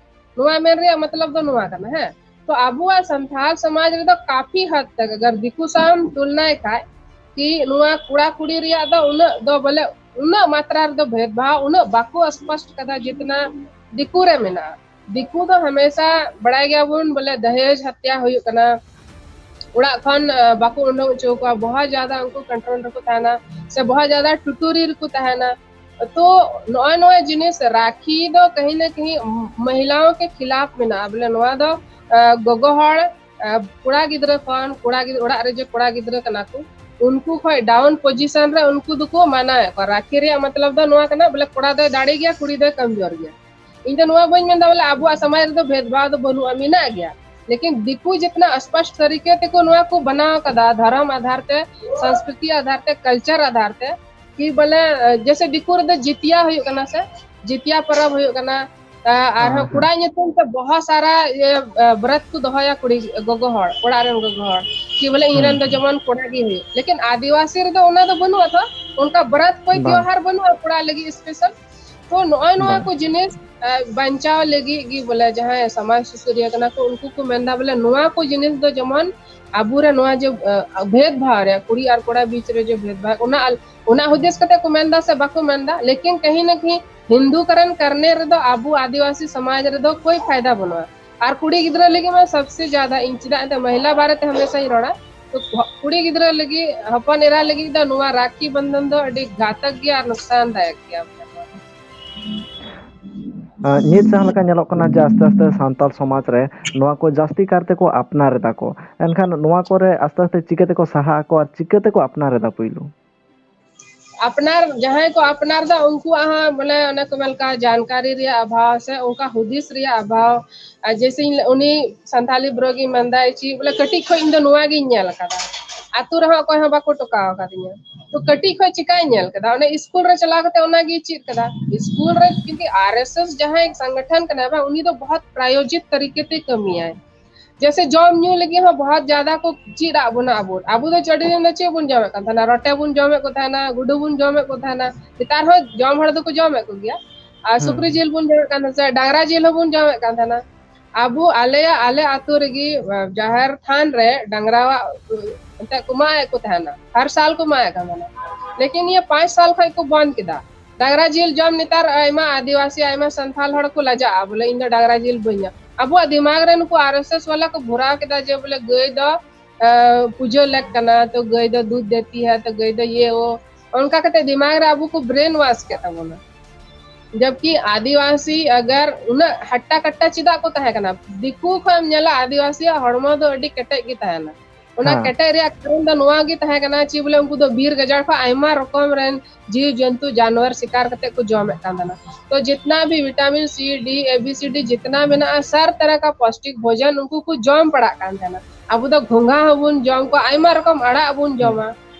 ᱱᱚᱣᱟ ᱢᱮᱱ ᱨᱮᱭᱟᱜ ᱢᱚᱛᱞᱚᱵ ᱫᱚ ᱱᱚᱣᱟ ᱠᱟᱱᱟ, ᱦᱮᱸ᱾ ᱛᱚ ᱟᱵᱚᱣᱟᱜ ᱥᱟᱱᱛᱟᱲ ᱥᱚᱢᱟᱡᱽ ᱨᱮᱫᱚ ᱠᱟᱯᱷᱤ ᱦᱟᱫ ᱛᱟᱠ ᱟᱜᱟᱨ ᱫᱤᱠᱩ ᱥᱟᱶ ᱮᱢ ᱛᱩᱞᱱᱟᱭ ᱠᱷᱟᱡ ᱠᱤ ᱱᱚᱣᱟ ᱠᱚᱲᱟ ᱠᱩᱲᱤ ᱨᱮᱭᱟᱜ ᱫᱚ ᱩᱱᱟᱹᱜ ᱫᱚ ᱵᱚᱞᱮ ᱩᱱᱟᱹᱜ ᱢᱟᱛᱨᱟ ᱨᱮᱫᱚ ᱵᱷᱮᱫᱽ ᱵᱷᱟᱣ ᱩᱱᱟᱹᱜ ᱵᱟᱠᱚ ᱥᱯᱚᱥᱴ ᱠᱟᱫᱟ ᱡᱤᱛᱱᱟ ᱫᱤᱠᱩ ᱨᱮ ᱢᱮᱱᱟᱜᱼᱟ᱾ ᱫᱤᱠᱩ ᱫᱚ ᱦᱟᱢᱮᱥᱟ ᱵᱟᱲᱟᱭ ᱜᱮᱭᱟᱵᱚᱱ ᱵᱚᱞᱮ ᱫᱟᱦᱮᱡᱽ ᱦᱟᱛᱭᱟ ᱦᱩᱭᱩᱜ ᱠᱟᱱᱟ, ᱚᱲᱟᱜ ᱠᱷᱚᱱ ᱵᱟᱠᱚ ᱩᱰᱩᱝ ᱦᱚᱪᱚ ᱠᱚᱣᱟ, ᱵᱚᱦᱩᱛ ᱡᱟᱫᱟ ᱩᱱᱠᱩ ᱠᱚᱱᱴᱨᱳᱞ ᱨᱮᱠᱚ ᱛᱟᱦᱮᱱᱟ, ᱥᱮ ᱵᱚᱦᱩᱛ ᱡᱟᱫᱟ ᱴᱩᱴᱩᱨᱤ ᱨᱮᱠᱚ ᱛᱟᱦᱮᱱᱟ᱾ ᱛᱚ ᱱᱚᱜᱼᱚᱭ ᱱᱚᱣᱟ ᱡᱤᱱᱤᱥ ᱨᱟᱠᱷᱤ ᱫᱚ ᱠᱟᱹᱦᱤ ᱱᱟ ᱠᱟᱹᱦᱤ ᱢᱟᱦᱤᱞᱟᱣ ᱠᱮ ᱠᱷᱤᱞᱟᱯ ᱢᱮᱱᱟᱜᱼᱟ᱾ ᱵᱚᱞᱮ ᱱᱚᱣᱟ ᱫᱚ ᱜᱚᱜᱚ ᱦᱚᱲ, ᱠᱚᱲᱟ ᱜᱤᱫᱽᱨᱟᱹ ᱠᱷᱚᱱ, ᱠᱚᱲᱟ ᱜᱤᱫᱽᱨᱟᱹ, ᱚᱲᱟᱜ ᱨᱮ ᱡᱮ ᱠᱚᱲᱟ ᱜᱤᱫᱽᱨᱟᱹ ᱠᱟᱱᱟ ᱠᱚ, ᱩᱱᱠᱩ ᱠᱷᱚᱱ ᱰᱟᱣᱩᱱ ᱯᱚᱡᱤᱥᱚᱱ ᱨᱮ ᱩᱱᱠᱩ ᱫᱚᱠᱚ ᱢᱟᱱᱟᱣᱮᱫ ᱠᱚᱣᱟ᱾ ᱨᱟᱠᱷᱤ ᱨᱮᱭᱟᱜ ᱢᱚᱛᱞᱚᱵ ᱫᱚ ᱱᱚᱣᱟ ᱠᱟᱱᱟ, ᱵᱚᱞᱮ ᱠᱚᱲᱟ ᱫᱚᱭ ᱫᱟᱲᱮ ᱜᱮᱭᱟ, ᱠᱩᱲᱤ ᱫᱚᱭ ᱠᱚᱢᱡᱳᱨ ᱜᱮᱭᱟ᱾ ᱤᱧ ᱫᱚ ᱱᱚᱣᱟ ᱵᱟᱹᱧ ᱢᱮᱱᱫᱟ ᱵᱚᱞᱮ ᱟᱵᱚᱣᱟᱜ ᱥᱚᱢᱟᱡᱽ ᱨᱮᱫᱚ ᱵᱷᱮᱫᱽᱵᱷᱟᱣ ᱫᱚ ᱵᱟᱹᱱᱩᱜᱼᱟ, ᱢᱮᱱᱟᱜ ᱜᱮᱭᱟ, ᱞᱮᱠᱤᱱ ᱫᱤᱠᱩ ᱡᱤᱛᱱᱟ ᱥᱯᱚᱥᱴ ᱛᱟᱨᱤᱠᱮ ᱛᱮᱠᱚ ᱱᱚᱣᱟ ᱠᱚ ᱵᱮᱱᱟᱣ ᱠᱟᱫᱟ, ᱫᱷᱚᱨᱚᱢ ᱟᱫᱷᱟᱨ ᱛᱮ, ᱥᱚᱝᱥᱠᱨᱤᱛᱤ ᱟᱫᱷᱟᱨ ᱛᱮ, ᱠᱟᱞᱪᱟᱨ ᱟᱫᱷᱟᱨ ᱛᱮ, ᱠᱤ ᱵᱚᱞᱮ ᱡᱮᱥᱮ ᱫᱤᱠᱩ ᱨᱮᱫᱚ ᱡᱤᱛᱤᱭᱟ ᱦᱩᱭᱩᱜ ᱠᱟᱱᱟ ᱥᱮ, ᱡᱤᱛᱤᱭᱟ ᱯᱚᱨᱚᱵᱽ ᱦᱩᱭᱩᱜ ᱠᱟᱱᱟ, ᱟᱨᱦᱚᱸ ᱠᱚᱲᱟ ᱧᱩᱛᱩᱢ ᱛᱮ ᱵᱚᱦᱚ ᱥᱟᱨᱟ ᱵᱨᱚᱛ ᱠᱚ ᱫᱚᱦᱚᱭᱟ ᱠᱩᱲᱤ ᱜᱚᱜᱚ ᱦᱚᱲ, ᱚᱲᱟᱜ ᱨᱮᱱ ᱜᱚᱜᱚ ᱦᱚᱲ, ᱠᱤ ᱵᱚᱞᱮ ᱤᱧ ᱨᱮᱱ ᱫᱚ ᱡᱮᱢᱚᱱ ᱠᱚᱲᱟ ᱜᱮ ᱦᱩᱭᱩᱜ᱾ ᱞᱮᱠᱤᱱ ᱟᱹᱫᱤᱵᱟᱹᱥᱤ ᱨᱮᱫᱚ ᱚᱱᱟ ᱫᱚ ᱵᱟᱹᱱᱩᱜᱼᱟ᱾ ᱛᱚ ᱚᱱᱠᱟ ᱵᱨᱚᱛ ᱠᱚᱭ ᱛᱤᱭᱚᱦᱟᱨ ᱵᱟᱹᱱᱩᱜᱼᱟ ᱠᱚᱲᱟ ᱞᱟᱹᱜᱤᱫ ᱥᱯᱮᱥᱟᱞ᱾ ᱛᱚ ᱱᱚᱜᱼᱚᱭ ᱱᱚᱣᱟ ᱠᱚ ᱡᱤᱱᱤᱥ ᱵᱟᱧᱪᱟᱣ ᱞᱟᱹᱜᱤᱫ ᱜᱮ ᱵᱚᱞᱮ ᱡᱟᱦᱟᱸᱭ ᱥᱚᱢᱟᱡᱽ ᱥᱩᱥᱟᱹᱨᱤᱭᱟᱹ ᱠᱟᱱᱟ ᱠᱚ, ᱩᱱᱠᱩ ᱠᱚ ᱢᱮᱱᱫᱟ ᱵᱚᱞᱮ ᱱᱚᱣᱟ ᱠᱚ ᱡᱤᱱᱤᱥ ᱫᱚ ᱡᱮᱢᱚᱱ ᱟᱵᱚᱨᱮ ᱱᱚᱣᱟ ᱡᱮ ᱵᱷᱮᱫᱽ ᱵᱷᱟᱣ ᱨᱮ, ᱠᱩᱲᱤ ᱟᱨ ᱠᱚᱲᱟ ᱵᱤᱪ ᱨᱮ ᱡᱮ ᱵᱷᱮᱫᱽ ᱵᱷᱟᱣ, ᱚᱱᱟ ᱚᱱᱟ ᱦᱩᱫᱤᱥ ᱠᱟᱛᱮ ᱠᱚ ᱢᱮᱱᱫᱟ ᱥᱮ ᱵᱟᱠᱚ ᱢᱮᱱᱫᱟ, ᱞᱮᱠᱤᱱ ᱠᱟᱹᱦᱤ ᱱᱟ ᱠᱟᱹᱦᱤ ᱦᱤᱱᱫᱩ ᱠᱟᱨᱚᱱ ᱠᱟᱨᱱᱮ ᱨᱮᱫᱚ ᱟᱵᱚ ᱟᱹᱫᱤᱵᱟᱹᱥᱤ ᱥᱚᱢᱟᱡᱽ ᱨᱮᱫᱚ ᱠᱳᱭ ᱯᱷᱟᱭᱫᱟ ᱵᱟᱹᱱᱩᱜᱼᱟ᱾ ᱟᱨ ᱠᱩᱲᱤ ᱜᱤᱫᱽᱨᱟᱹ ᱞᱟᱹᱜᱤᱫ ᱢᱟ ᱥᱚᱵᱥᱮ ᱡᱟᱫᱟ, ᱤᱧ ᱪᱮᱫᱟᱜ ᱮᱱᱛᱮ ᱢᱚᱦᱤᱞᱟ ᱵᱟᱨᱮ ᱛᱮ ᱦᱟᱢᱮᱥᱟᱧ ᱨᱚᱲᱟ, ᱛᱚ ᱠᱩᱲᱤ ᱜᱤᱫᱽᱨᱟᱹ ᱞᱟᱹᱜᱤᱫ, ᱦᱚᱯᱚᱱ ᱮᱨᱟ ᱞᱟᱹᱜᱤᱫ ᱫᱚ ᱱᱚᱣᱟ ᱨᱟᱠᱷᱤ ᱵᱚᱱᱫᱷᱚᱱ ᱫᱚ ᱟᱹᱰᱤ ᱜᱷᱟᱛᱚᱠ ᱜᱮᱭᱟ ᱟᱨ ᱱᱩᱠᱥᱟᱱ ᱫᱟᱭᱚᱠ ᱜᱮᱭᱟ᱾ ᱱᱤᱛ ᱡᱟᱦᱟᱸ ᱞᱮᱠᱟ ᱧᱮᱞᱚᱜ ᱠᱟᱱᱟ ᱡᱮ ᱟᱥᱛᱮ ᱟᱥᱛᱮ ᱥᱟᱱᱛᱟᱲ ᱥᱚᱢᱟᱡᱽ ᱨᱮ ᱱᱚᱣᱟ ᱠᱚ ᱡᱟᱹᱥᱛᱤ ᱠᱟᱨ ᱛᱮᱠᱚ ᱟᱯᱱᱟᱨ ᱮᱫᱟ ᱠᱚ, ᱮᱱᱠᱷᱟᱱ ᱱᱚᱣᱟ ᱠᱚᱨᱮ ᱟᱥᱛᱮ ᱟᱥᱛᱮ ᱪᱤᱠᱟᱹ ᱛᱮᱠᱚ ᱥᱟᱦᱟ ᱟᱠᱚ ᱟᱨ ᱪᱤᱠᱟᱹ ᱛᱮᱠᱚ ᱟᱯᱱᱟᱨ ᱮᱫᱟ ᱯᱩᱭᱞᱩ? ᱟᱯᱱᱟᱨ, ᱡᱟᱦᱟᱸᱭ ᱠᱚ ᱟᱯᱱᱟᱨ ᱫᱟ ᱩᱱᱠᱩᱣᱟᱜ ᱦᱚᱸ ᱵᱚᱞᱮ ᱚᱱᱮ ᱠᱚ ᱢᱮᱱ ᱞᱮᱠᱟ ᱡᱟᱱᱠᱟᱨᱤ ᱨᱮᱭᱟᱜ ᱚᱵᱷᱟᱣ ᱥᱮ ᱚᱱᱠᱟ ᱦᱩᱫᱤᱥ ᱨᱮᱭᱟᱜ ᱚᱵᱷᱟᱣ᱾ ᱟᱨ ᱡᱮᱭᱥᱮ ᱤᱧ, ᱩᱱᱤ ᱥᱟᱱᱛᱷᱟᱞᱤ ᱵᱨᱚ ᱜᱮ ᱢᱮᱱᱫᱟᱭ ᱪᱮᱫ ᱵᱚᱞᱮ ᱠᱟᱹᱴᱤᱡ ᱠᱷᱚᱡ ᱤᱧ ᱫᱚ ᱱᱚᱣᱟ ᱜᱤᱧ ᱧᱮᱞ ᱟᱠᱟᱫᱟ, ᱟᱛᱳ ᱨᱮᱦᱚᱸ ᱚᱠᱚᱭ ᱦᱚᱸ ᱵᱟᱠᱚ ᱴᱚᱠᱟᱣ ᱟᱠᱟᱫᱤᱧᱟ, ᱛᱚ ᱠᱟᱹᱴᱤᱡ ᱠᱷᱚᱡ ᱪᱤᱠᱟᱹᱧ ᱧᱮᱞ ᱠᱮᱫᱟ? ᱚᱱᱮ ᱥᱠᱩᱞ ᱨᱮ ᱪᱟᱞᱟᱣ ᱠᱟᱛᱮ ᱚᱱᱟᱜᱮ ᱪᱮᱫ ᱠᱮᱫᱟ᱾ ᱥᱠᱩᱞ ᱨᱮ ᱠᱤᱱᱛᱩ ᱟᱨ ᱮᱥ ᱮᱥ ᱡᱟᱦᱟᱸᱭ ᱥᱚᱝᱜᱚᱴᱷᱚᱱ ᱠᱟᱱᱟᱭ ᱵᱟᱝ, ᱩᱱᱤ ᱫᱚ ᱵᱚᱦᱩᱛ ᱯᱨᱟᱭᱳᱡᱤᱛ ᱛᱟᱨᱤᱠᱮ ᱛᱮ ᱠᱟᱹᱢᱤᱭᱟᱭ᱾ ᱡᱮᱭᱥᱮ ᱡᱚᱢ ᱧᱩ ᱞᱟᱹᱜᱤᱫ ᱦᱚᱸ ᱵᱚᱦᱩᱛ ᱡᱟᱫᱟ ᱠᱚ ᱪᱮᱫ ᱟᱫ ᱵᱚᱱᱟ᱾ ᱟᱵᱚ ᱟᱵᱚ ᱫᱚ ᱪᱟᱹᱰᱤ ᱫᱤᱱ ᱫᱚ ᱪᱮᱫ ᱵᱚᱱ ᱡᱚᱢᱮᱫ ᱠᱟᱱ ᱛᱟᱦᱮᱱᱟ? ᱨᱚᱴᱮ ᱵᱚᱱ ᱡᱚᱢᱮᱫ ᱠᱚ ᱛᱟᱦᱮᱱᱟ, ᱜᱩᱰᱩ ᱵᱚᱱ ᱡᱚᱢᱮᱫ ᱠᱚ ᱛᱟᱦᱮᱱᱟ᱾ ᱱᱮᱛᱟᱨ ᱦᱚᱸ ᱡᱚᱢ ᱦᱚᱲ ᱫᱚᱠᱚ ᱡᱚᱢᱮᱫ ᱠᱚᱜᱮᱭᱟ᱾ ᱟᱨ ᱥᱩᱠᱨᱤ ᱡᱤᱞ ᱵᱚᱱ ᱡᱚᱢᱮᱫ ᱠᱟᱱ ᱛᱟᱦᱮᱱᱟ, ᱰᱟᱝᱨᱟ ᱡᱤᱞ ᱦᱚᱸᱵᱚᱱ ᱡᱚᱢᱮᱫ ᱠᱟᱱ ᱛᱟᱦᱮᱱᱟ᱾ ᱟᱵᱚ ᱟᱞᱮᱭᱟᱜ, ᱟᱞᱮ ᱟᱹᱛᱩ ᱨᱮᱜᱮ ᱡᱟᱦᱮᱨ ᱛᱷᱟᱱ ᱨᱮ ᱰᱟᱝᱨᱟᱣᱟᱜ ᱮᱱᱛᱮ ᱠᱚ ᱢᱟᱜ ᱮᱫ ᱠᱚ ᱛᱟᱦᱮᱱᱟ, ᱦᱟᱨ ᱥᱟᱞ ᱠᱚ ᱢᱟᱜ ᱮᱫ ᱠᱟᱱ ᱛᱟᱦᱮᱱᱟ᱾ ᱞᱮᱠᱤᱱ ᱱᱤᱭᱟᱹ ᱯᱟᱸᱪ ᱥᱟᱞ ᱠᱷᱚᱱ ᱠᱚ ᱵᱚᱱᱫ ᱠᱮᱫᱟ᱾ ᱰᱟᱝᱨᱟ ᱡᱤᱞ ᱡᱚᱢ ᱱᱮᱛᱟᱨ ᱟᱭᱢᱟ ᱟᱹᱫᱤᱵᱟᱹᱥᱤ, ᱟᱭᱢᱟ ᱥᱟᱱᱛᱟᱞ ᱦᱚᱲ ᱠᱚ ᱞᱟᱡᱟᱜᱼᱟ, ᱵᱚᱞᱮ ᱤᱧ ᱫᱚ ᱰᱟᱝᱨᱟ ᱡᱤᱞ ᱵᱟᱹᱧ ᱡᱚᱢ᱾ ᱟᱵᱚᱣᱟᱜ ᱫᱤᱢᱟᱜᱽ ᱨᱮ ᱱᱩᱠᱩ ᱟᱨ ᱮᱥ ᱮᱥ ᱣᱟᱞᱟ ᱠᱚ ᱵᱷᱚᱨᱟᱣ ᱠᱮᱫᱟ ᱡᱮ ᱵᱚᱞᱮ ᱜᱟᱹᱭ ᱫᱚ ᱟᱸ, ᱯᱩᱡᱟᱹ ᱞᱮᱠ ᱠᱟᱱᱟ, ᱛᱚ ᱜᱟᱹᱭ ᱫᱚ ᱫᱩᱫᱷ ᱫᱮᱛᱤ ᱦᱟᱭ, ᱛᱚ ᱜᱟᱹᱭ ᱫᱚ ᱤᱭᱟᱹ ᱳ, ᱚᱱᱠᱟ ᱠᱟᱛᱮ ᱫᱤᱢᱟᱜᱽ ᱨᱮ ᱟᱵᱚ ᱠᱚ brain wash ᱠᱮᱫ ᱛᱟᱵᱚᱱᱟ᱾ ᱡᱟᱵᱠᱤ ᱟᱹᱫᱤᱵᱟᱹᱥᱤ ᱟᱜᱟᱨ ᱩᱱᱟᱹᱜ ᱦᱟᱴᱴᱟ ᱠᱟᱴᱴᱟ ᱪᱮᱫᱟᱜ ᱠᱚ ᱛᱟᱦᱮᱸ ᱠᱟᱱᱟ? ᱫᱤᱠᱩ ᱠᱷᱚᱱ ᱮᱢ ᱧᱮᱞᱟ, ᱟᱹᱫᱤᱵᱟᱹᱥᱤᱭᱟᱜ ᱦᱚᱲᱢᱚ ᱫᱚ ᱟᱹᱰᱤ ᱠᱮᱴᱮᱡ ᱜᱮ ᱛᱟᱦᱮᱱᱟ᱾ ᱚᱱᱟ ᱦᱮᱸ᱾ ᱠᱮᱴᱮᱡ ᱨᱮᱭᱟᱜ ᱠᱟᱨᱚᱱ ᱫᱚ ᱱᱚᱣᱟ ᱜᱮ ᱛᱟᱦᱮᱸ ᱠᱟᱱᱟ ᱪᱮ ᱵᱚᱞᱮ ᱩᱱᱠᱩ ᱫᱚ ᱵᱤᱨ ᱜᱟᱡᱟᱲ ᱠᱷᱚᱱ ᱟᱭᱢᱟ ᱨᱚᱠᱚᱢ ᱨᱮᱱ ᱡᱤᱣ ᱡᱚᱱᱛᱩ ᱡᱟᱱᱣᱟᱨ ᱥᱤᱠᱟᱨ ᱠᱟᱛᱮ ᱠᱚ ᱡᱚᱢᱮᱫ ᱠᱟᱱ ᱛᱟᱦᱮᱱᱟ᱾ ᱛᱚ ᱡᱤᱛᱱᱟ ᱵᱷᱤ vitamin C, D, A B C D ᱡᱤᱛᱱᱟ ᱢᱮᱱᱟᱜᱼᱟ, ᱥᱟᱨ ᱛᱟᱨᱟ ᱠᱟ ᱯᱚᱥᱴᱤᱠ ᱵᱷᱳᱡᱚᱱ ᱩᱱᱠᱩ ᱠᱚ ᱡᱚᱢ ᱯᱟᱲᱟᱜ ᱠᱟᱱ ᱛᱟᱦᱮᱱᱟ᱾ ᱟᱵᱚ ᱫᱚ ᱜᱷᱚᱸᱜᱷᱟ ᱦᱚᱸᱵᱚᱱ ᱡᱚᱢ ᱠᱚᱣᱟ, ᱟᱭᱢᱟ ᱨᱚᱠᱚᱢ ᱟᱲᱟᱜ ᱵᱚᱱ ᱡᱚᱢᱟ᱾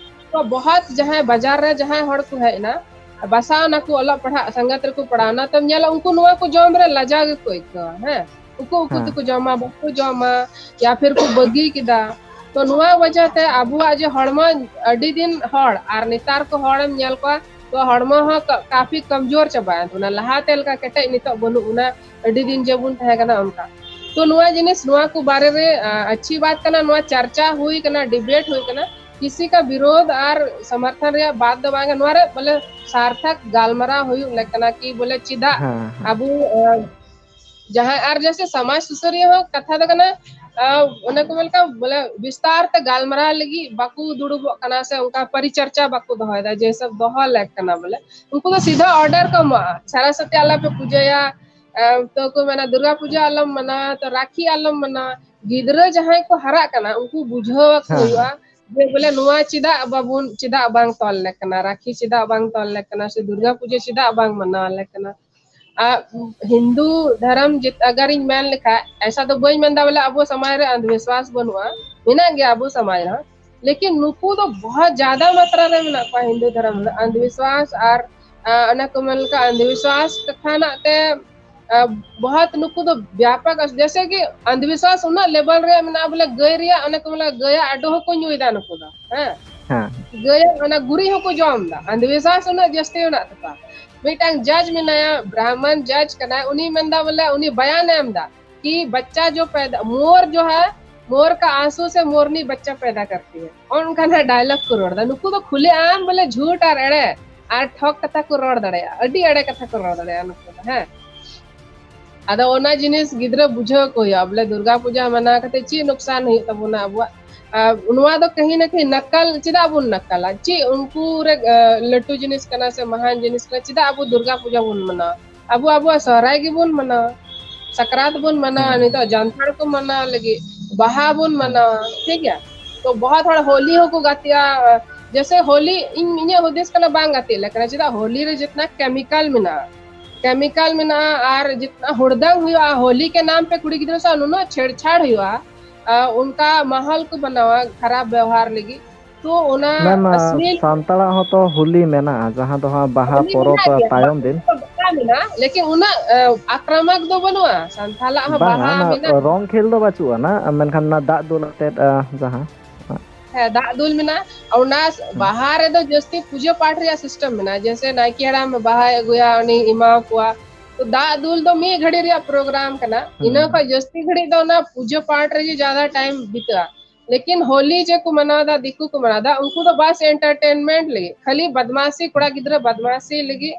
ᱛᱚ ᱵᱚᱦᱚᱛ ᱡᱟᱦᱟᱸᱭ ᱵᱟᱡᱟᱨ ᱨᱮ ᱡᱟᱦᱟᱸᱭ ᱦᱚᱲ ᱠᱚ ᱦᱮᱡ ᱮᱱᱟ, ᱵᱟᱥᱟᱣ ᱱᱟᱠᱚ, ᱚᱞᱚᱜ ᱯᱟᱲᱦᱟᱜ ᱥᱟᱝᱜᱟᱛ ᱨᱮᱠᱚ ᱯᱟᱲᱟᱣ ᱮᱱᱟ, ᱛᱚᱢ ᱧᱮᱞᱟ ᱩᱱᱠᱩ ᱱᱚᱣᱟ ᱠᱚ ᱡᱚᱢ ᱨᱮ ᱞᱟᱡᱟᱣ ᱜᱮᱠᱚ ᱟᱹᱭᱠᱟᱹᱣᱟ᱾ ᱦᱮᱸ, ᱩᱠᱩ ᱩᱠᱩ ᱦᱮᱸ᱾ ᱛᱮᱠᱚ ᱡᱚᱢᱟ, ᱵᱟᱠᱚ ᱡᱚᱢᱟ, ᱭᱟ ᱯᱷᱤᱨ ᱠᱚ ᱵᱟᱹᱜᱤ ᱠᱮᱫᱟ᱾ ᱛᱚ ᱱᱚᱣᱟ ᱣᱟᱡᱟ ᱛᱮ ᱟᱵᱚᱣᱟᱜ ᱡᱮ ᱦᱚᱲᱢᱚ, ᱟᱹᱰᱤ ᱫᱤᱱ ᱦᱚᱲ ᱟᱨ ᱱᱮᱛᱟᱨ ᱠᱚ ᱦᱚᱲᱮᱢ ᱧᱮᱞ ᱠᱚᱣᱟ, ᱛᱚ ᱦᱚᱲᱢᱚ ᱦᱚᱸ ᱠᱟ-, ᱠᱟᱯᱷᱤ ᱠᱟᱢᱡᱳᱨ ᱪᱟᱵᱟᱭᱮᱱ ᱛᱟᱵᱚᱱᱟ᱾ ᱞᱟᱦᱟᱛᱮ ᱞᱮᱠᱟ ᱠᱮᱴᱮᱡ ᱱᱤᱛᱚᱜ ᱵᱟᱹᱱᱩᱜ ᱵᱚᱱᱟ, ᱟᱹᱰᱤ ᱫᱤᱱ ᱡᱮᱵᱚᱱ ᱛᱟᱦᱮᱸ ᱠᱟᱱᱟ ᱚᱱᱠᱟ᱾ ᱛᱚ ᱱᱚᱣᱟ ᱡᱤᱱᱤᱥ, ᱱᱚᱣᱟ ᱠᱚ ᱵᱟᱨᱮ ᱨᱮ, ᱟ, ᱟᱪᱪᱷᱤ ᱵᱟᱛ ᱠᱟᱱᱟ, ᱱᱚᱣᱟ ᱪᱟᱨᱪᱟ ᱦᱩᱭ ᱠᱟᱱᱟ, debate ᱦᱩᱭ ᱠᱟᱱᱟ, ᱠᱤᱥᱤ ᱠᱟ ᱵᱤᱨᱳᱫᱷ ᱟᱨ ᱥᱚᱢᱚᱨᱛᱷᱚᱱ ᱨᱮᱭᱟᱜ ᱵᱟᱛ ᱫᱚ ᱵᱟᱝ ᱠᱟᱱᱟ᱾ ᱱᱚᱣᱟ ᱨᱮ ᱵᱚᱞᱮ ᱥᱟᱨᱛᱷᱚᱠ ᱜᱟᱞᱢᱟᱨᱟᱣ ᱦᱩᱭᱩᱜ ᱞᱮᱠ ᱠᱟᱱᱟ ᱠᱤ ᱵᱚᱞᱮ ᱪᱮᱫᱟᱜ ᱦᱮᱸ, ᱦᱮᱸ᱾ ᱟᱵᱚ, ᱟ, ᱡᱟᱦᱟᱸᱭ ᱟᱨ ᱡᱮᱭᱥᱮ ᱥᱚᱢᱟᱡᱽ ᱥᱩᱥᱟᱹᱨᱤᱭᱟᱹ ᱦᱚᱸ ᱠᱟᱛᱷᱟ ᱫᱚ ᱠᱟᱱᱟ, ᱟ, ᱚᱱᱮ ᱠᱚ ᱢᱮᱱ ᱞᱮᱠᱟ ᱵᱚᱞᱮ ᱵᱤᱥᱛᱟᱨ ᱛᱮ ᱜᱟᱞᱢᱟᱨᱟᱣ ᱞᱟᱹᱜᱤᱫ ᱵᱟᱠᱚ ᱫᱩᱲᱩᱵᱚᱜ ᱠᱟᱱᱟ ᱥᱮ ᱚᱱᱠᱟ ᱯᱚᱨᱤᱪᱚᱨᱪᱟ ᱵᱟᱠᱚ ᱫᱚᱦᱚᱭᱮᱫᱟ, ᱡᱮ ᱥᱚᱵ ᱫᱚᱦᱚ ᱞᱮᱠ ᱠᱟᱱᱟ ᱵᱚᱞᱮ᱾ ᱩᱱᱠᱩ ᱫᱚ ᱥᱤᱫᱷᱟ order ᱠᱚ ᱮᱢᱚᱜᱼᱟ, ᱥᱟᱨᱟᱥᱚᱛᱤ ᱟᱞᱚᱯᱮ ᱯᱩᱡᱟᱹᱭᱟ, ᱮ, ᱛᱚ ᱠᱚ ᱢᱮᱱᱟ ᱫᱩᱨᱜᱟ ᱯᱩᱡᱟᱹ ᱟᱞᱚᱢ ᱢᱟᱱᱟᱣᱟ, ᱛᱚ ᱨᱟᱠᱷᱤ ᱟᱞᱚᱢ ᱢᱟᱱᱟᱣᱟ᱾ ᱜᱤᱫᱽᱨᱟᱹ ᱡᱟᱦᱟᱸᱭ ᱠᱚ ᱦᱟᱨᱟᱜ ᱠᱟᱱᱟ ᱩᱱᱠᱩ ᱵᱩᱡᱷᱟᱹᱣ ᱟᱠᱚ ᱦᱮᱸ, ᱦᱩᱭᱩᱜᱼᱟ ᱦᱮᱸ᱾ ᱡᱮ ᱵᱚᱞᱮ ᱱᱚᱣᱟ ᱪᱮᱫᱟᱜ ᱵᱟᱵᱚᱱ, ᱪᱮᱫᱟᱜ ᱵᱟᱝ ᱛᱚᱞ ᱞᱮᱠ ᱠᱟᱱᱟ, ᱨᱟᱠᱷᱤ ᱪᱮᱫᱟᱜ ᱵᱟᱝ ᱛᱚᱞ ᱞᱮᱠ ᱠᱟᱱᱟ, ᱥᱮ ᱫᱩᱨᱜᱟ ᱯᱩᱡᱟᱹ ᱪᱮᱫᱟᱜ ᱵᱟᱝ ᱢᱟᱱᱟᱣ ᱞᱮᱠ ᱠᱟᱱᱟ᱾ ᱟᱨ ᱦᱤᱱᱫᱩ ᱫᱷᱚᱨᱚᱢ ᱡᱮ-, ᱟᱜᱟᱨᱤᱧ ᱢᱮᱱ ᱞᱮᱠᱷᱟᱡ, ᱮᱥᱟ ᱫᱚ ᱵᱟᱹᱧ ᱢᱮᱱᱫᱟ ᱵᱚᱞᱮ ᱟᱵᱚ ᱥᱚᱢᱟᱡᱽ ᱨᱮ ᱚᱱᱫᱷᱵᱤᱥᱣᱟᱥ ᱵᱟᱹᱱᱩᱜᱼᱟ, ᱢᱮᱱᱟᱜ ᱜᱮᱭᱟ ᱟᱵᱚ ᱥᱚᱢᱟᱡᱽ ᱨᱮᱦᱚᱸ, ᱞᱮᱠᱤᱱ ᱱᱩᱠᱩ ᱫᱚ ᱵᱚᱦᱚᱛ ᱡᱟᱫᱟ ᱢᱟᱛᱨᱟ ᱨᱮ ᱢᱮᱱᱟᱜ ᱠᱚᱣᱟ ᱦᱤᱱᱫᱩ ᱫᱷᱚᱨᱚᱢ ᱨᱮ᱾ ᱚᱱᱫᱷᱵᱤᱥᱣᱟᱥ ᱟᱨ, ᱟ, ᱚᱱᱟ ᱠᱚ ᱢᱮᱱ ᱞᱮᱠᱟ ᱚᱱᱫᱷᱵᱤᱥᱣᱟᱥ ᱠᱟᱛᱷᱟ ᱱᱟᱜ ᱛᱮ, ᱟ, ᱵᱚᱦᱚᱛ ᱱᱩᱠᱩ ᱫᱚ ᱵᱭᱟᱯᱚᱠ ᱟᱥ-, ᱡᱮᱥᱮ ᱠᱤ ᱚᱱᱫᱷᱵᱤᱥᱣᱟᱥ ᱩᱱᱟᱹᱜ level ᱨᱮ ᱢᱮᱱᱟᱜᱼᱟ ᱵᱚᱞᱮ ᱜᱟᱹᱭ ᱨᱮᱭᱟᱜ, ᱚᱱᱮ ᱠᱚ ᱢᱮᱱᱟ ᱜᱟᱹᱭᱟᱜ ᱟᱰᱚ ᱦᱚᱸᱠᱚ ᱧᱩᱭᱮᱫᱟ ᱱᱩᱠᱩ ᱫᱚ, ᱦᱮᱸ᱾ ᱦᱮᱸ᱾ ᱜᱟᱹᱭᱟᱜ ᱚᱱᱟ ᱜᱩᱨᱤᱡ ᱦᱚᱸᱠᱚ ᱡᱚᱢ ᱮᱫᱟ᱾ ᱚᱱᱫᱷᱵᱤᱥᱣᱟᱥ ᱩᱱᱟᱹᱜ ᱡᱟᱹᱥᱛᱤ ᱢᱮᱱᱟᱜ ᱛᱟᱠᱚᱣᱟ᱾ ᱢᱤᱫᱴᱟᱝ judge ᱢᱮᱱᱟᱭᱟ, ᱵᱨᱟᱦᱢᱚᱱ judge ᱠᱟᱱᱟᱭ, ᱩᱱᱤ ᱢᱮᱱᱫᱟ ᱵᱚᱞᱮ ᱩᱱᱤ ᱵᱟᱭᱟᱱ ᱮ ᱮᱢ ᱮᱫᱟ ᱠᱤ ᱵᱟᱪᱪᱟ ᱡᱚ ᱯᱮᱫᱟ, ᱢᱳᱨ ᱡᱚ ᱦᱟᱭ, ᱢᱳᱨ ᱠᱟ ᱟᱸᱥᱩ ᱥᱮ ᱢᱳᱨᱱᱤ ᱵᱟᱪᱪᱟ ᱯᱮᱫᱟ ᱠᱟᱨᱛᱤ ᱦᱟᱭ᱾ ᱚᱱᱠᱟᱱᱟᱜ dialogue ᱠᱚ ᱨᱚᱲ ᱮᱫᱟ᱾ ᱱᱩᱠᱩ ᱫᱚ ᱠᱷᱩᱞᱮ ᱟᱢ ᱵᱚᱞᱮ ᱡᱷᱩᱴ ᱟᱨ ᱮᱲᱮ ᱟᱨ ᱴᱷᱚᱠ ᱠᱟᱛᱷᱟ ᱠᱚ ᱨᱚᱲ ᱫᱟᱲᱮᱭᱟᱜᱼᱟ, ᱟᱹᱰᱤ ᱮᱲᱮ ᱠᱟᱛᱷᱟ ᱠᱚ ᱨᱚᱲ ᱫᱟᱲᱮᱭᱟᱜᱼᱟ ᱱᱩᱠᱩ ᱫᱚ, ᱦᱮᱸ᱾ ᱟᱫᱚ ᱚᱱᱟ ᱡᱤᱱᱤᱥ ᱜᱤᱫᱽᱨᱟᱹ ᱵᱩᱡᱷᱟᱹᱣ ᱠᱚ ᱦᱩᱭᱩᱜᱼᱟ, ᱵᱚᱞᱮ ᱫᱩᱨᱜᱟ ᱯᱩᱡᱟ ᱢᱟᱱᱟᱣ ᱠᱟᱛᱮ ᱪᱮᱫ ᱱᱩᱠᱥᱟᱱ ᱦᱩᱭᱩᱜ ᱛᱟᱵᱚᱱᱟ ᱟᱵᱚᱣᱟᱜ᱾ ᱟᱨ ᱱᱚᱣᱟ ᱫᱚ ᱠᱟᱹᱦᱤ ᱱᱟ ᱠᱟᱹᱦᱤ ᱱᱟᱠᱟᱞ, ᱪᱮᱫᱟᱜ ᱵᱚᱱ ᱱᱟᱠᱟᱞᱟ? ᱪᱮᱫ ᱩᱱᱠᱩ ᱨᱮ, ᱟ, ᱞᱟᱹᱴᱩ ᱡᱤᱱᱤᱥ ᱠᱟᱱᱟ ᱥᱮ ᱢᱟᱦᱟᱱ ᱡᱤᱱᱤᱥ ᱠᱟᱱᱟ, ᱪᱮᱫᱟᱜ ᱟᱵᱚ ᱫᱩᱨᱜᱟ ᱯᱩᱡᱟ ᱵᱚᱱ ᱢᱟᱱᱟᱣᱟ? ᱟᱵᱚ ᱟᱵᱚᱣᱟᱜ ᱥᱚᱦᱨᱟᱭ ᱜᱮᱵᱚᱱ ᱢᱟᱱᱟᱣᱟ, ᱥᱟᱠᱨᱟᱛ ᱵᱚᱱ ᱢᱟᱱᱟᱣᱟ, ᱦᱩᱸ᱾ ᱱᱤᱛᱚᱜ ᱡᱟᱱᱛᱷᱟᱲ ᱠᱚ ᱢᱟᱱᱟᱣ ᱞᱟᱹᱜᱤᱫ, ᱵᱟᱦᱟ ᱵᱚᱱ ᱦᱩᱸ᱾ ᱢᱟᱱᱟᱣᱟ, ᱴᱷᱤᱠ ᱜᱮᱭᱟ? ᱛᱚ ᱵᱚᱦᱩᱛ ᱦᱚᱲ ᱦᱳᱞᱤ ᱦᱚᱸᱠᱚ ᱜᱟᱛᱮᱜᱼᱟ, ᱡᱮᱥᱮ ᱦᱳᱞᱤ, ᱤᱧ, ᱤᱧᱟᱹᱜ ᱦᱩᱫᱤᱥ ᱠᱟᱱᱟ ᱵᱟᱝ ᱜᱟᱛᱮᱜ ᱞᱮᱠᱟᱱᱟ, ᱪᱮᱫᱟᱜ ᱦᱳᱞᱤ ᱨᱮ ᱡᱤᱛᱱᱟ ᱠᱮᱢᱤᱠᱟᱞ ᱢᱮᱱᱟᱜᱼᱟ, ᱠᱮᱢᱤᱠᱟᱞ ᱢᱮᱱᱟᱜᱼᱟ, ᱟᱨ ᱡᱤᱛᱱᱟ ᱦᱩᱲᱫᱟᱝ ᱦᱩᱭᱩᱜᱼᱟ, ᱦᱳᱞᱤ ᱠᱮ ᱱᱟᱢ ᱯᱮ ᱠᱩᱲᱤ ᱜᱤᱫᱽᱨᱟᱹ ᱥᱟᱶ ᱱᱩᱱᱟᱹᱜ ᱪᱷᱮᱲᱪᱷᱟᱲ ᱦᱩᱭᱩᱜᱼᱟ, ᱟ, ᱚᱱᱠᱟ ᱢᱟᱦᱚᱞ ᱠᱚ ᱵᱮᱱᱟᱣᱟ ᱠᱷᱟᱨᱟᱯ ᱵᱮᱣᱦᱟᱨ ᱞᱟᱹᱜᱤᱫ᱾ ᱛᱚ ᱚᱱᱟ ᱢᱮᱱᱟ, ᱟᱥᱞᱤ ᱥᱟᱱᱛᱟᱲᱟᱜ ᱦᱚᱸᱛᱚ ᱦᱳᱞᱤ ᱢᱮᱱᱟᱜᱼᱟ, ᱡᱟᱦᱟᱸ ᱫᱚ ᱦᱟᱸᱜ ᱵᱟᱦᱟ ᱦᱳᱞᱤ ᱯᱚᱨᱚᱵᱽ ᱢᱮᱱᱟᱜ ᱜᱮᱭᱟ, ᱛᱟᱭᱚᱢ ᱫᱤᱱ᱾ ᱵᱟᱦᱟ ᱢᱮᱱᱟᱜᱼᱟ, ᱞᱮᱠᱤᱱ ᱩᱱᱟᱹᱜ, ᱟ, ᱟᱠᱨᱟᱢᱟᱠ ᱫᱚ ᱵᱟᱹᱱᱩᱜᱼᱟ᱾ ᱥᱟᱱᱛᱟᱞᱟᱜ ᱦᱚᱸ ᱵᱟᱝᱟ, ᱵᱟᱦᱟ ᱚᱱᱟ ᱢᱮᱱᱟᱜᱼᱟ᱾ ᱨᱚᱝ ᱠᱷᱮᱞ ᱫᱚ ᱵᱟᱹᱪᱩᱜ ᱟᱱᱟ, ᱢᱮᱱᱠᱷᱟᱱ ᱚᱱᱟ ᱫᱟᱜ ᱫᱩᱞ ᱟᱛᱮᱫ, ᱟ, ᱡᱟᱦᱟᱸ᱾ ᱦᱮᱸ, ᱫᱟᱜ ᱫᱩᱞ ᱢᱮᱱᱟᱜᱼᱟ᱾ ᱚᱱᱟ ᱦᱩᱸ᱾ ᱵᱟᱦᱟ ᱨᱮᱫᱚ ᱡᱟᱹᱥᱛᱤ ᱯᱩᱡᱟᱹ ᱯᱟᱴ ᱨᱮᱭᱟᱜ system ᱢᱮᱱᱟᱜᱼᱟ, ᱡᱮᱭᱥᱮ ᱱᱟᱭᱠᱮ ᱦᱟᱲᱟᱢ ᱵᱟᱦᱟᱭ ᱟᱹᱜᱩᱭᱟ, ᱩᱱᱤ ᱮᱢᱟ ᱠᱚᱣᱟ᱾ ᱛᱚ ᱫᱟᱜ ᱫᱩᱞ ᱫᱚ ᱢᱤᱫ ᱜᱷᱟᱹᱲᱤ ᱨᱮᱭᱟᱜ program ᱠᱟᱱᱟ, ᱦᱩᱸ᱾ ᱤᱱᱟᱹ ᱠᱷᱚᱱ ᱡᱟᱹᱥᱛᱤ ᱜᱷᱟᱹᱲᱤᱡ ᱫᱚ ᱚᱱᱟ ᱯᱩᱡᱟᱹ ᱯᱟᱴ ᱨᱮᱜᱮ ᱡᱟᱫᱟ time ᱵᱤᱛᱟᱹᱜᱼᱟ᱾ ᱞᱮᱠᱤᱱ ᱦᱳᱞᱤ ᱡᱮ ᱠᱚ ᱢᱟᱱᱟᱣ ᱫᱟ, ᱫᱤᱠᱩ ᱠᱚ ᱢᱟᱱᱟᱣ ᱫᱟ, ᱩᱱᱠᱩ ᱫᱚ ᱵᱟᱥ entertainment ᱞᱟᱹᱜᱤᱫ, ᱠᱷᱟᱹᱞᱤ ᱵᱟᱫᱢᱟᱥᱤ, ᱠᱚᱲᱟ ᱜᱤᱫᱽᱨᱟᱹ ᱵᱟᱫᱢᱟᱥᱤ ᱞᱟᱹᱜᱤᱫ᱾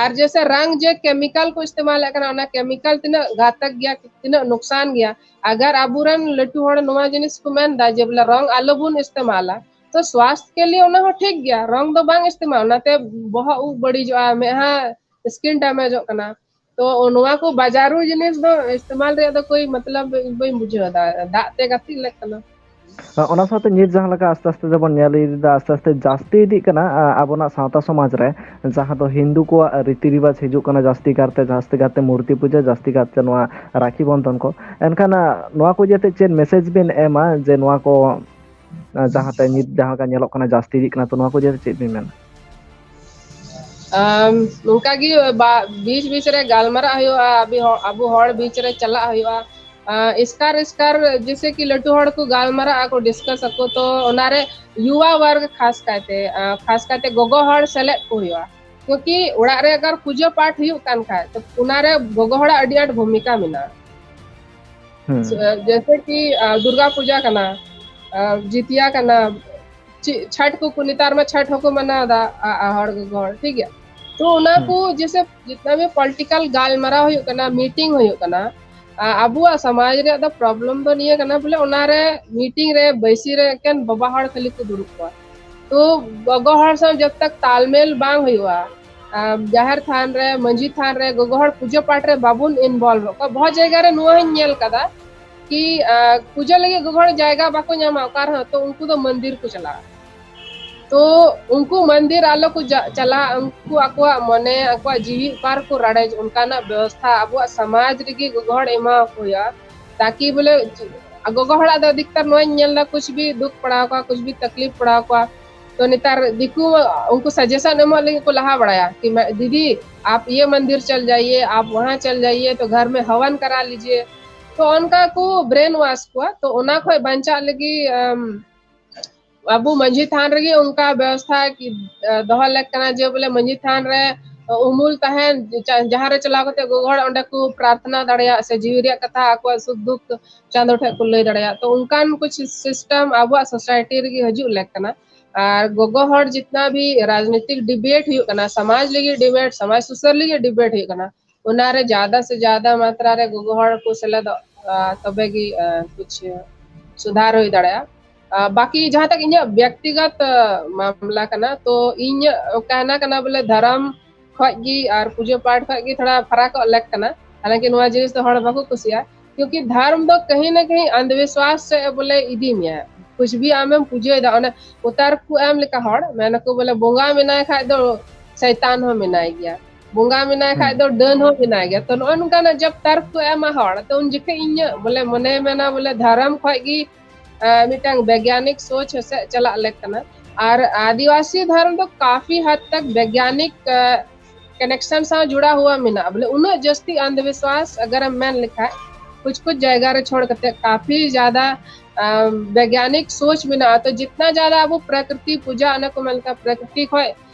ᱟᱨ ᱡᱮᱭᱥᱮ ᱨᱟᱝ ᱡᱮ chemical ᱠᱚ ᱤᱥᱛᱮᱢᱟᱞᱮᱫ ᱠᱟᱱᱟ, ᱚᱱᱟ chemical ᱛᱤᱱᱟᱹᱜ ᱜᱷᱟᱛᱚᱠ ᱜᱮᱭᱟ, ᱛᱤᱱᱟᱹᱜ ᱱᱩᱠᱥᱟᱱ ᱜᱮᱭᱟ᱾ ᱟᱜᱟᱨ ᱟᱵᱚᱨᱮᱱ ᱞᱟᱹᱴᱩ ᱦᱚᱲ ᱱᱚᱣᱟ ᱡᱤᱱᱤᱥ ᱠᱚ ᱢᱮᱱ ᱫᱟ ᱡᱮ ᱵᱚᱞᱮ ᱨᱚᱝ ᱟᱞᱚ ᱵᱚᱱ ᱤᱥᱛᱮᱢᱟᱞᱟ, ᱛᱚ ᱥᱣᱟᱥᱛᱷ ᱠᱮ ᱞᱤᱭᱮ ᱚᱱᱟ ᱦᱚᱸ ᱴᱷᱤᱠ ᱜᱮᱭᱟ, ᱨᱚᱝ ᱫᱚ ᱵᱟᱝ ᱤᱥᱛᱮᱢᱟᱞ, ᱚᱱᱟᱛᱮ ᱵᱚᱦᱚᱜ ᱩᱵ ᱵᱟᱹᱲᱤᱡᱚᱜᱼᱟ, ᱢᱮᱫᱦᱟ skin damageᱚᱜ ᱠᱟᱱᱟ᱾ ᱛᱚ ᱱᱚᱣᱟ ᱠᱚ ᱵᱟᱡᱟᱨᱩ ᱡᱤᱱᱤᱥ ᱫᱚ ᱤᱥᱛᱮᱢᱟᱞ ᱨᱮᱭᱟᱜ ᱫᱚ ᱠᱳᱭ ᱢᱚᱛᱞᱚᱵ ᱵᱟᱹᱧ ᱵᱩᱡᱷᱟᱹᱣ ᱫᱟ, ᱫᱟᱜ ᱛᱮ ᱜᱟᱛᱮᱜ ᱞᱮᱠ ᱠᱟᱱᱟ᱾ ᱚᱱᱟ ᱥᱟᱶᱛᱮ ᱱᱤᱛ ᱡᱟᱦᱟᱸ ᱞᱮᱠᱟ ᱟᱥᱛᱮ ᱟᱥᱛᱮ ᱛᱮᱵᱚᱱ ᱧᱮᱞ ᱤᱫᱤᱭᱮᱫᱟ, ᱟᱥᱛᱮ ᱟᱥᱛᱮ ᱡᱟᱹᱥᱛᱤ ᱤᱫᱤᱜ ᱠᱟᱱᱟ, ᱟ, ᱟᱵᱚᱱᱟᱜ ᱥᱟᱶᱛᱟ ᱥᱚᱢᱟᱡᱽ ᱨᱮ, ᱡᱟᱦᱟᱸ ᱫᱚ ᱦᱤᱱᱫᱩ ᱠᱚᱣᱟᱜ ᱨᱤᱛᱤ ᱨᱤᱣᱟᱡᱽ ᱦᱤᱡᱩᱜ ᱠᱟᱱᱟ ᱡᱟᱹᱥᱛᱤ ᱠᱟᱨᱛᱮ, ᱡᱟᱹᱥᱛᱤ ᱠᱟᱨᱛᱮ ᱢᱩᱨᱛᱤ ᱯᱩᱡᱟᱹ, ᱡᱟᱹᱥᱛᱤ ᱠᱟᱨᱛᱮ ᱱᱚᱣᱟ ᱨᱟᱠᱷᱤ ᱵᱚᱱᱫᱷᱚᱱ ᱠᱚ᱾ ᱮᱱᱠᱷᱟᱱ, ᱟ, ᱱᱚᱣᱟ ᱠᱚ ᱤᱫᱤᱭᱟᱛᱮ ᱪᱮᱫ message ᱵᱤᱱ ᱮᱢᱟ ᱡᱮ ᱱᱚᱣᱟ ᱠᱚ, ᱟ, ᱡᱟᱦᱟᱸᱛᱮ ᱱᱤᱛ ᱡᱟᱦᱟᱸ ᱞᱮᱠᱟ ᱧᱮᱞᱚᱜ ᱠᱟᱱᱟ ᱡᱟᱹᱥᱛᱤ ᱤᱫᱤᱜ ᱠᱟᱱᱟ, ᱛᱚ ᱱᱚᱣᱟ ᱠᱚ ᱤᱫᱤᱭᱟᱛᱮ ᱪᱮᱫ ᱵᱤᱱ ᱢᱮᱱᱟ? ᱟᱢ, ᱱᱚᱝᱠᱟ ᱜᱮ ᱵᱟ-, ᱵᱤᱪ ᱵᱤᱪ ᱨᱮ ᱜᱟᱞᱢᱟᱨᱟᱜ ᱦᱩᱭᱩᱜᱼᱟ, ᱟᱵᱚ ᱦᱚ-, ᱟᱵᱚ ᱦᱚᱲ ᱵᱤᱪ ᱨᱮ ᱪᱟᱞᱟᱜ ᱦᱩᱭᱩᱜᱼᱟ᱾ ᱟ, ᱮᱥᱠᱟᱨ ᱮᱥᱠᱟᱨ ᱡᱮᱭᱥᱮ ᱠᱤ ᱞᱟᱹᱴᱩ ᱦᱚᱲ ᱠᱚ ᱜᱟᱞᱢᱟᱨᱟᱜ ᱟᱠᱚ, discuss ᱟᱠᱚ, ᱛᱚ ᱚᱱᱟᱨᱮ ᱭᱩᱣᱟ ᱣᱟᱨᱜᱽ ᱠᱷᱟᱥ ᱠᱟᱭᱛᱮ, ᱟ, ᱠᱷᱟᱥ ᱠᱟᱭᱛᱮ ᱜᱚᱜᱚ ᱦᱚᱲ ᱥᱮᱞᱮᱫ ᱠᱚ ᱦᱩᱭᱩᱜᱼᱟ, ᱠᱤᱭᱩᱸᱠᱤ ᱚᱲᱟᱜ ᱨᱮ ᱟᱜᱟᱨ ᱯᱩᱡᱟᱹ ᱯᱟᱴ ᱦᱩᱭᱩᱜ ᱠᱟᱱ ᱠᱷᱟᱡ ᱛᱚ ᱚᱱᱟᱨᱮ ᱜᱚᱜᱚ ᱦᱚᱲᱟᱜ ᱟᱹᱰᱤ ᱟᱸᱴ ᱵᱷᱩᱢᱤᱠᱟ ᱢᱮᱱᱟᱜᱼᱟ᱾ ᱦᱩᱸ᱾ ᱡᱮᱭᱥᱮ ᱠᱤ, ᱟ, ᱫᱩᱨᱜᱟ ᱯᱩᱡᱟ ᱠᱟᱱᱟ, ᱟ, ᱡᱤᱛᱤᱭᱟ ᱠᱟᱱᱟ, ᱪᱮᱫ ᱪᱷᱟᱴ ᱠᱚ, ᱱᱮᱛᱟᱨ ᱢᱟ ᱪᱷᱟᱴ ᱦᱚᱸᱠᱚ ᱢᱟᱱᱟᱣ ᱮᱫᱟ, ᱟ, ᱟ, ᱦᱚᱲ ᱜᱚᱜᱚ ᱦᱚᱲ, ᱴᱷᱤᱠ ᱜᱮᱭᱟ᱾ ᱛᱚ ᱚᱱᱟ ᱦᱩᱸ᱾ ᱠᱚ ᱡᱮᱭᱥᱮ ᱡᱤᱛᱱᱟ ᱵᱷᱤ political ᱜᱟᱞᱢᱟᱨᱟᱣ ᱦᱩᱭᱩᱜ ᱠᱟᱱᱟ, meeting ᱦᱩᱭᱩᱜ ᱠᱟᱱᱟ, ᱟᱵᱚᱣᱟᱜ ᱥᱚᱢᱟᱡᱽ ᱨᱮᱭᱟᱜ ᱫᱚ problem ᱫᱚ ᱱᱤᱭᱟᱹ ᱠᱟᱱᱟ, ᱵᱚᱞᱮ ᱚᱱᱟᱨᱮ meeting ᱨᱮ ᱵᱟᱹᱭᱥᱤ ᱨᱮ ᱮᱠᱮᱱ ᱵᱟᱵᱟ ᱦᱚᱲ ᱠᱷᱟᱹᱞᱤ ᱠᱚ ᱫᱩᱲᱩᱵ ᱠᱚᱣᱟ᱾ ᱛᱚ ᱜᱚᱜᱚ ᱦᱚᱲ ᱥᱟᱶ ᱡᱚᱵ ᱛᱟᱠ ᱛᱟᱞᱢᱮᱞ ᱵᱟᱝ ᱦᱩᱭᱩᱜᱼᱟ, ᱡᱟᱦᱮᱨ ᱛᱷᱟᱱ ᱨᱮ, ᱢᱟᱹᱡᱷᱤ ᱛᱷᱟᱱ ᱨᱮ ᱜᱚᱜᱚ ᱦᱚᱲ ᱯᱩᱡᱟᱹ ᱯᱟᱴ ᱨᱮ ᱵᱟᱵᱚᱱ involve ᱠᱚᱣᱟ᱾ ᱵᱚᱦᱩᱛ ᱡᱟᱭᱜᱟ ᱨᱮ ᱱᱚᱣᱟ ᱦᱚᱸᱧ ᱧᱮᱞ ᱠᱟᱫᱟ ᱠᱤ ᱯᱩᱡᱟᱹ ᱞᱟᱹᱜᱤᱫ ᱜᱚᱜᱚ ᱦᱚᱲ ᱡᱟᱭᱜᱟ ᱵᱟᱠᱚ ᱧᱟᱢᱟ ᱚᱠᱟ ᱨᱮᱦᱚᱸ, ᱛᱚ ᱩᱱᱠᱩ ᱫᱚ ᱢᱚᱱᱫᱤᱨ ᱠᱚ ᱪᱟᱞᱟᱜᱼᱟ᱾ ᱛᱚ ᱩᱱᱠᱩ ᱢᱚᱱᱫᱤᱨ ᱟᱞᱚ ᱠᱚ ᱪᱟᱞᱟᱜ, ᱩᱱᱠᱩ ᱟᱠᱚᱣᱟᱜ ᱢᱚᱱᱮ, ᱟᱠᱚᱣᱟᱜ ᱡᱤᱣᱤ ᱚᱠᱟ ᱨᱮᱠᱚ ᱨᱟᱲᱮᱡ, ᱚᱱᱠᱟᱱᱟᱜ ᱵᱮᱵᱚᱥᱛᱷᱟ ᱟᱵᱚᱣᱟᱜ ᱥᱚᱢᱟᱡᱽ ᱨᱮᱜᱮ ᱜᱚᱜᱚ ᱦᱚᱲ ᱮᱢᱟ ᱠᱚ ᱦᱩᱭᱩᱜᱼᱟ, ᱛᱟᱠᱤ ᱵᱚᱞᱮ ᱜᱚᱜᱚ ᱦᱚᱲᱟᱜ ᱫᱚ ᱟᱫᱷᱤᱠᱛᱟᱨ ᱱᱚᱣᱟᱧ ᱧᱮᱞ ᱮᱫᱟ, ᱠᱩᱪ ᱵᱷᱤ ᱫᱩᱠ ᱯᱟᱲᱟᱣ ᱠᱚᱣᱟ, ᱠᱩᱪ ᱵᱷᱤ ᱛᱟᱠᱞᱤᱯ ᱯᱟᱲᱟᱣ ᱠᱚᱣᱟ, ᱛᱚ ᱱᱮᱛᱟᱨ ᱫᱤᱠᱩ ᱩᱱᱠᱩ suggestion ᱮᱢᱚᱜ ᱞᱟᱹᱜᱤᱫ ᱠᱚ ᱞᱟᱦᱟ ᱵᱟᱲᱟᱭᱟ ᱠᱤ ᱫᱤᱫᱤ, ᱟᱯ ᱤᱭᱮ ᱢᱚᱱᱫᱤᱨ ᱪᱟᱞ ᱡᱟᱭᱮ, ᱟᱯ ᱣᱟᱦᱟᱸ ᱪᱟᱞ ᱡᱟᱭᱮ, ᱛᱚ ᱜᱷᱟᱨ ᱢᱮ ᱦᱟᱣᱟᱱ ᱠᱟᱨᱟ ᱞᱤᱡᱤᱭᱮ᱾ ᱛᱚ ᱚᱱᱠᱟ ᱠᱚ brain wash ᱠᱚᱣᱟ᱾ ᱛᱚ ᱚᱱᱟ ᱠᱷᱚᱱ ᱵᱟᱧᱪᱟᱜ ᱞᱟᱹᱜᱤᱫ ᱟᱵᱚ ᱢᱟᱹᱡᱷᱤ ᱛᱷᱟᱱ ᱨᱮᱜᱮ ᱚᱱᱠᱟ ᱵᱮᱵᱚᱥᱛᱷᱟ ᱫᱚᱦᱚ ᱞᱮᱠ ᱠᱟᱱᱟ ᱡᱮ ᱵᱚᱞᱮ ᱢᱟᱹᱡᱷᱤ ᱛᱷᱟᱱ ᱨᱮ ᱩᱢᱩᱞ ᱛᱟᱦᱮᱱ, ᱡᱟᱦᱟᱸ ᱨᱮ ᱪᱟᱞᱟᱣ ᱠᱟᱛᱮ ᱜᱚᱜᱚ ᱦᱚᱲ ᱚᱸᱰᱮ ᱠᱚ ᱯᱨᱟᱨᱛᱷᱱᱟ ᱫᱟᱲᱮᱭᱟᱜ ᱥᱮ ᱡᱤᱣᱤ ᱨᱮᱭᱟᱜ ᱠᱟᱛᱷᱟ, ᱟᱠᱚᱣᱟᱜ ᱥᱩᱠ ᱫᱩᱠ ᱪᱟᱸᱫᱚ ᱴᱷᱮᱱ ᱠᱚ ᱞᱟᱹᱭ ᱫᱟᱲᱮᱭᱟᱜ᱾ ᱛᱚ ᱚᱱᱠᱟᱱ ᱠᱩᱪ system ᱟᱵᱚᱣᱟᱜ society ᱨᱮᱜᱮ ᱦᱤᱡᱩᱜ ᱞᱮᱠ ᱠᱟᱱᱟ᱾ ᱟᱨ ᱜᱚᱜᱚ ᱦᱚᱲ ᱡᱤᱛᱱᱟ ᱵᱷᱤ ᱨᱟᱡᱽᱱᱤᱛᱤᱠ debate ᱦᱩᱭᱩᱜ ᱠᱟᱱᱟ, ᱥᱚᱢᱟᱡᱽ ᱞᱟᱹᱜᱤᱫ debate, ᱥᱚᱢᱟᱡᱽ ᱥᱩᱥᱟᱹᱨ ᱞᱟᱹᱜᱤᱫ debate ᱦᱩᱭᱩᱜ ᱠᱟᱱᱟ, ᱚᱱᱟᱨᱮ ᱡᱟᱫᱟ ᱥᱮ ᱡᱟᱫᱟ ᱢᱟᱛᱨᱟ ᱨᱮ ᱜᱚᱜᱚ ᱦᱚᱲ ᱠᱚ ᱥᱮᱞᱮᱫᱚᱜ, ᱛᱚᱵᱮ ᱜᱮ ᱠᱩᱪ ᱥᱩᱫᱷᱟᱨ ᱦᱩᱭ ᱫᱟᱲᱮᱭᱟᱜᱼᱟ᱾ ᱵᱟᱠᱤ ᱡᱟᱦᱟᱸ ᱛᱟᱠ ᱤᱧᱟᱹᱜ ᱵᱮᱠᱛᱤᱜᱚᱛ ᱢᱟᱢᱞᱟ ᱠᱟᱱᱟ, ᱛᱚ ᱤᱧᱟᱹᱜ ᱠᱟᱱᱟ ᱠᱟᱱᱟ ᱵᱚᱞᱮ ᱫᱷᱚᱨᱚᱢ ᱠᱷᱚᱡ ᱜᱮ ᱟᱨ ᱯᱩᱡᱟᱹ ᱯᱟᱴ ᱠᱷᱚᱡ ᱜᱮ ᱛᱷᱚᱲᱟ ᱯᱷᱟᱨᱟᱠᱚᱜ ᱞᱮᱠ ᱠᱟᱱᱟ᱾ ᱦᱟᱞᱟᱝᱠᱤ ᱱᱚᱣᱟ ᱡᱤᱱᱤᱥ ᱫᱚ ᱦᱚᱲ ᱵᱟᱠᱚ ᱠᱩᱥᱤᱭᱟᱜᱼᱟ, ᱠᱤᱭᱩᱸᱠᱤ ᱫᱷᱚᱨᱢ ᱫᱚ ᱠᱟᱹᱦᱤ ᱱᱟ ᱠᱟᱹᱦᱤ ᱟᱱᱫᱷᱵᱤᱥᱣᱟᱥ ᱥᱮᱫ ᱵᱚᱞᱮ ᱤᱫᱤ ᱢᱮᱭᱟ᱾ ᱠᱩᱪ ᱵᱷᱤ ᱟᱢᱮᱢ ᱯᱩᱡᱟᱹᱭᱮᱫᱟ, ᱚᱱᱮ ᱩᱛᱟᱨ ᱠᱚ ᱮᱢ ᱞᱮᱠᱟ ᱦᱚᱲ ᱢᱮᱱᱟᱠᱚ ᱵᱚᱞᱮ ᱵᱚᱸᱜᱟ ᱢᱮᱱᱟᱭ ᱠᱷᱟᱡ ᱫᱚ ᱥᱟᱭᱛᱟᱱ ᱦᱚᱸ ᱢᱮᱱᱟᱭ ᱜᱮᱭᱟ, ᱵᱚᱸᱜᱟ ᱢᱮᱱᱟᱭ ᱠᱷᱟᱡ ᱫᱚ ᱰᱟᱹᱱ ᱦᱚᱸ ᱢᱮᱱᱟᱭ ᱜᱮᱭᱟ᱾ ᱛᱚ ᱱᱚᱜᱼᱚ ᱱᱚᱝᱠᱟᱱᱟᱜ ᱡᱟᱵ ᱛᱟᱨᱠ ᱠᱚ ᱮᱢᱟ ᱦᱚᱲ, ᱛᱚ ᱩᱱ ᱡᱚᱠᱷᱮᱡ ᱤᱧᱟᱹᱜ ᱵᱚᱞᱮ ᱢᱚᱱᱮ ᱢᱮᱱᱟ ᱵᱚᱞᱮ ᱫᱷᱚᱨᱚᱢ ᱠᱷᱚᱡ ᱜᱮ ᱢᱤᱫᱴᱟᱝ ᱵᱮᱜᱽᱭᱟᱱᱤᱠ ᱥᱳᱪ ᱥᱮᱫ ᱪᱟᱞᱟᱜ ᱞᱮᱠ ᱠᱟᱱᱟ᱾ ᱟᱨ ᱟᱹᱫᱤᱵᱟᱹᱥᱤ ᱫᱷᱚᱨᱚᱢ ᱫᱚ ᱠᱟᱯᱷᱤ ᱦᱟᱫ ᱛᱟᱠ ᱵᱮᱜᱽᱭᱟᱱᱤᱠ connection ᱥᱟᱶ ᱡᱩᱲᱟ ᱦᱩᱣᱟ ᱢᱮᱱᱟᱜᱼᱟ᱾ ᱵᱚᱞᱮ ᱩᱱᱟᱹᱜ ᱡᱟᱹᱥᱛᱤ ᱟᱱᱫᱷᱵᱤᱥᱣᱟᱥ ᱟᱜᱟᱨ ᱮᱢ ᱢᱮᱱ ᱞᱮᱠᱷᱟᱡ ᱠᱩᱪ ᱠᱩᱪ ᱡᱟᱭᱜᱟ ᱨᱮ ᱪᱷᱚᱲ ᱠᱟᱛᱮ ᱠᱟᱯᱷᱤ ᱡᱟᱫᱟ ᱵᱮᱜᱽᱭᱟᱱᱤᱠ ᱥᱳᱪ ᱢᱮᱱᱟᱜᱼᱟ᱾ ᱛᱚ ᱡᱤᱛᱱᱟ ᱡᱟᱫᱟ ᱟᱵᱚ ᱯᱨᱟᱠᱨᱤᱛᱤ ᱯᱩᱡᱟ, ᱚᱱᱮ ᱠᱚ ᱢᱮᱱ ᱞᱮᱠᱟ ᱯᱨᱟᱠᱨᱤᱛᱤ ᱠᱷᱚᱡ,